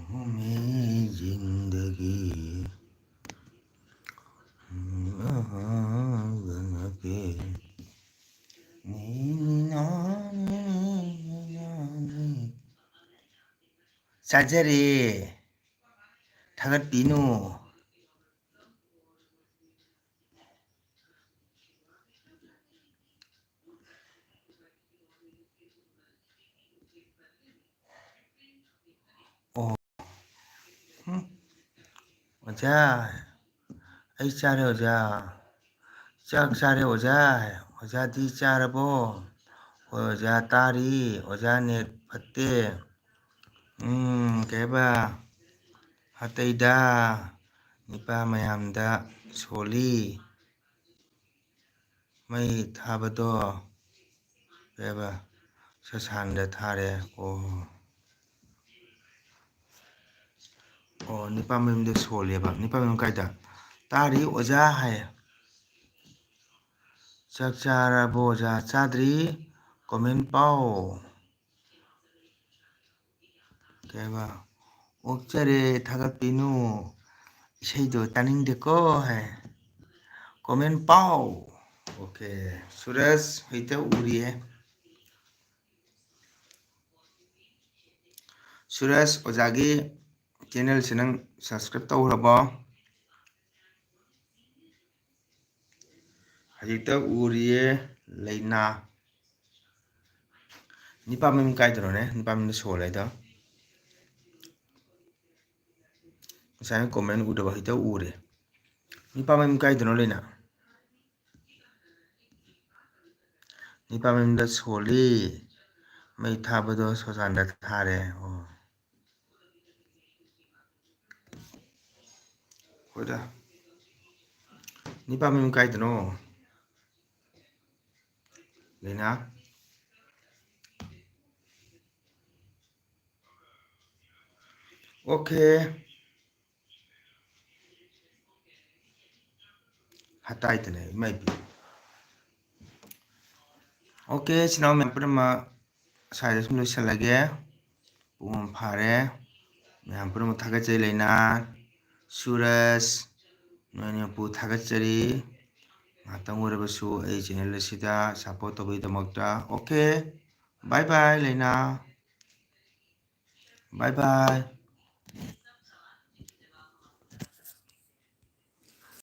ꯍꯨꯃꯤ ꯖꯤꯟꯗꯒꯤ ꯑꯍꯥꯟꯕ ꯅꯠꯇꯦ꯫ ꯆꯥꯖꯔꯦ꯫ ꯊꯥꯒꯠꯄꯤꯅꯨ꯫ ꯑꯣ꯫ ꯎꯝ꯫ ꯑꯣꯖꯥ, ꯑꯩ ꯆꯥꯔꯦ ꯑꯣꯖꯥ꯫ ꯆꯥꯛ ꯆꯥꯔꯦ ꯑꯣꯖꯥ꯫ ꯑꯣꯖꯥꯗꯤ ꯆꯥꯔꯕꯣ? ꯍꯣꯏ ꯑꯣꯖꯥ, ꯇꯥꯔꯤ꯫ ꯑꯣꯖꯥ ꯅꯦꯠ ꯐꯠꯇꯦ꯫ ꯎꯝ, ꯀꯩ ꯍꯥꯏꯕ? ꯑꯇꯩꯗ ꯅꯤꯄꯥ ꯃꯌꯥꯝꯗ ꯁꯣꯜꯂꯤ꯫ ꯃꯩ ꯊꯥꯕꯗꯣ ꯀꯩꯕ? ꯁꯣꯁꯥꯟꯗ ꯊꯥꯔꯦ꯫ ꯑꯣ꯫ ꯑꯣ, ꯅꯤꯄꯥ ꯃꯌꯨꯝꯗ ꯁꯣꯜꯂꯦꯕ꯫ ꯅꯤꯄꯥ ꯃꯌꯨꯝ ꯀꯥꯏꯗ? ꯇꯥꯔꯤ ꯑꯣꯖꯥ ꯍꯥꯏ꯫ ꯆꯥꯛ ꯆꯥꯔꯕꯣ ꯑꯣꯖꯥ? ꯆꯥꯗ꯭ꯔꯤ꯫ Comment ꯄꯥꯎ꯫ ꯀꯩꯕ? ꯑꯣꯛꯆꯔꯦ, ꯊꯥꯒꯠꯄꯤꯅꯨ꯫ ꯏꯁꯩꯗꯣ ꯇꯥꯅꯤꯡꯗꯦꯀꯣ ꯍꯥꯏ꯫ Comment ꯄꯥꯎ꯫ Okay, ꯁꯨꯔꯖ ꯍꯩꯇ ꯎꯔꯤꯌꯦ꯫ ꯁꯨꯔꯖ ꯑꯣꯖꯥꯒꯤ channelꯁꯦ ꯅꯪ subscribe ꯇꯧꯈ꯭ꯔꯕꯣ? ꯍꯧꯖꯤꯛꯇ ꯎꯔꯤꯌꯦ ꯂꯩꯅꯥ꯫ ꯅꯤꯄꯥ ꯃꯌꯨꯝ ꯀꯥꯏꯗꯅꯣꯅꯦ? ꯅꯤꯄꯥ ꯃꯌꯨꯝꯗ ꯁꯣꯜꯂꯦꯗ꯫ ꯉꯁꯥꯏ comment ꯎꯗꯕ ꯍꯧꯖꯤꯛꯇ ꯎꯔꯦ꯫ ꯅꯤꯄꯥ ꯃꯌꯨꯝ ꯀꯥꯏꯗꯅꯣ ꯂꯩꯅꯥ? ꯅꯤꯄꯥ ꯃꯌꯨꯝꯗ ꯁꯣꯜꯂꯤ꯫ ꯃꯩ ꯊꯥꯕꯗꯣ ꯁꯣꯁꯥꯟꯗ ꯊꯥꯔꯦ꯫ ꯑꯣ꯫ ꯍꯣꯏꯗ꯫ ꯅꯤꯄꯥ ꯃꯌꯨꯝ ꯀꯥꯏꯗꯅꯣ? ꯂꯩꯅꯥ? Okay꯫ ꯍꯇꯥꯏꯇꯅꯦ, ꯏꯃꯥ ꯏꯕꯦꯝꯃ꯫ Okay, ꯏꯆꯤꯟ ꯏꯅꯥꯎ ꯃꯌꯥꯝ ꯄꯨꯝꯅꯃꯛ ꯁ꯭ꯋꯥꯏꯗ ꯁꯨꯝ ꯂꯣꯏꯁꯤꯜꯂꯒꯦ꯫ ꯄꯨꯡ ꯑꯃ ꯐꯥꯔꯦ꯫ ꯃꯌꯥꯝ ꯄꯨꯝꯅꯃꯛ ꯊꯥꯒꯠꯆꯔꯤ꯫ ꯂꯩꯅꯥ, ꯁꯨꯔꯖ, ꯅꯣꯏ ꯅꯤꯄꯨ ꯊꯥꯒꯠꯆꯔꯤ꯫ ꯉꯥꯏꯍꯥꯛꯇꯪ ꯑꯣꯏꯔꯕꯁꯨ ꯑꯩ channel ꯑꯁꯤꯗ support ꯇꯧꯕꯒꯤꯗꯃꯛꯇ꯫ Okay, bye bye, ꯂꯩꯅꯥ꯫ Bye bye꯫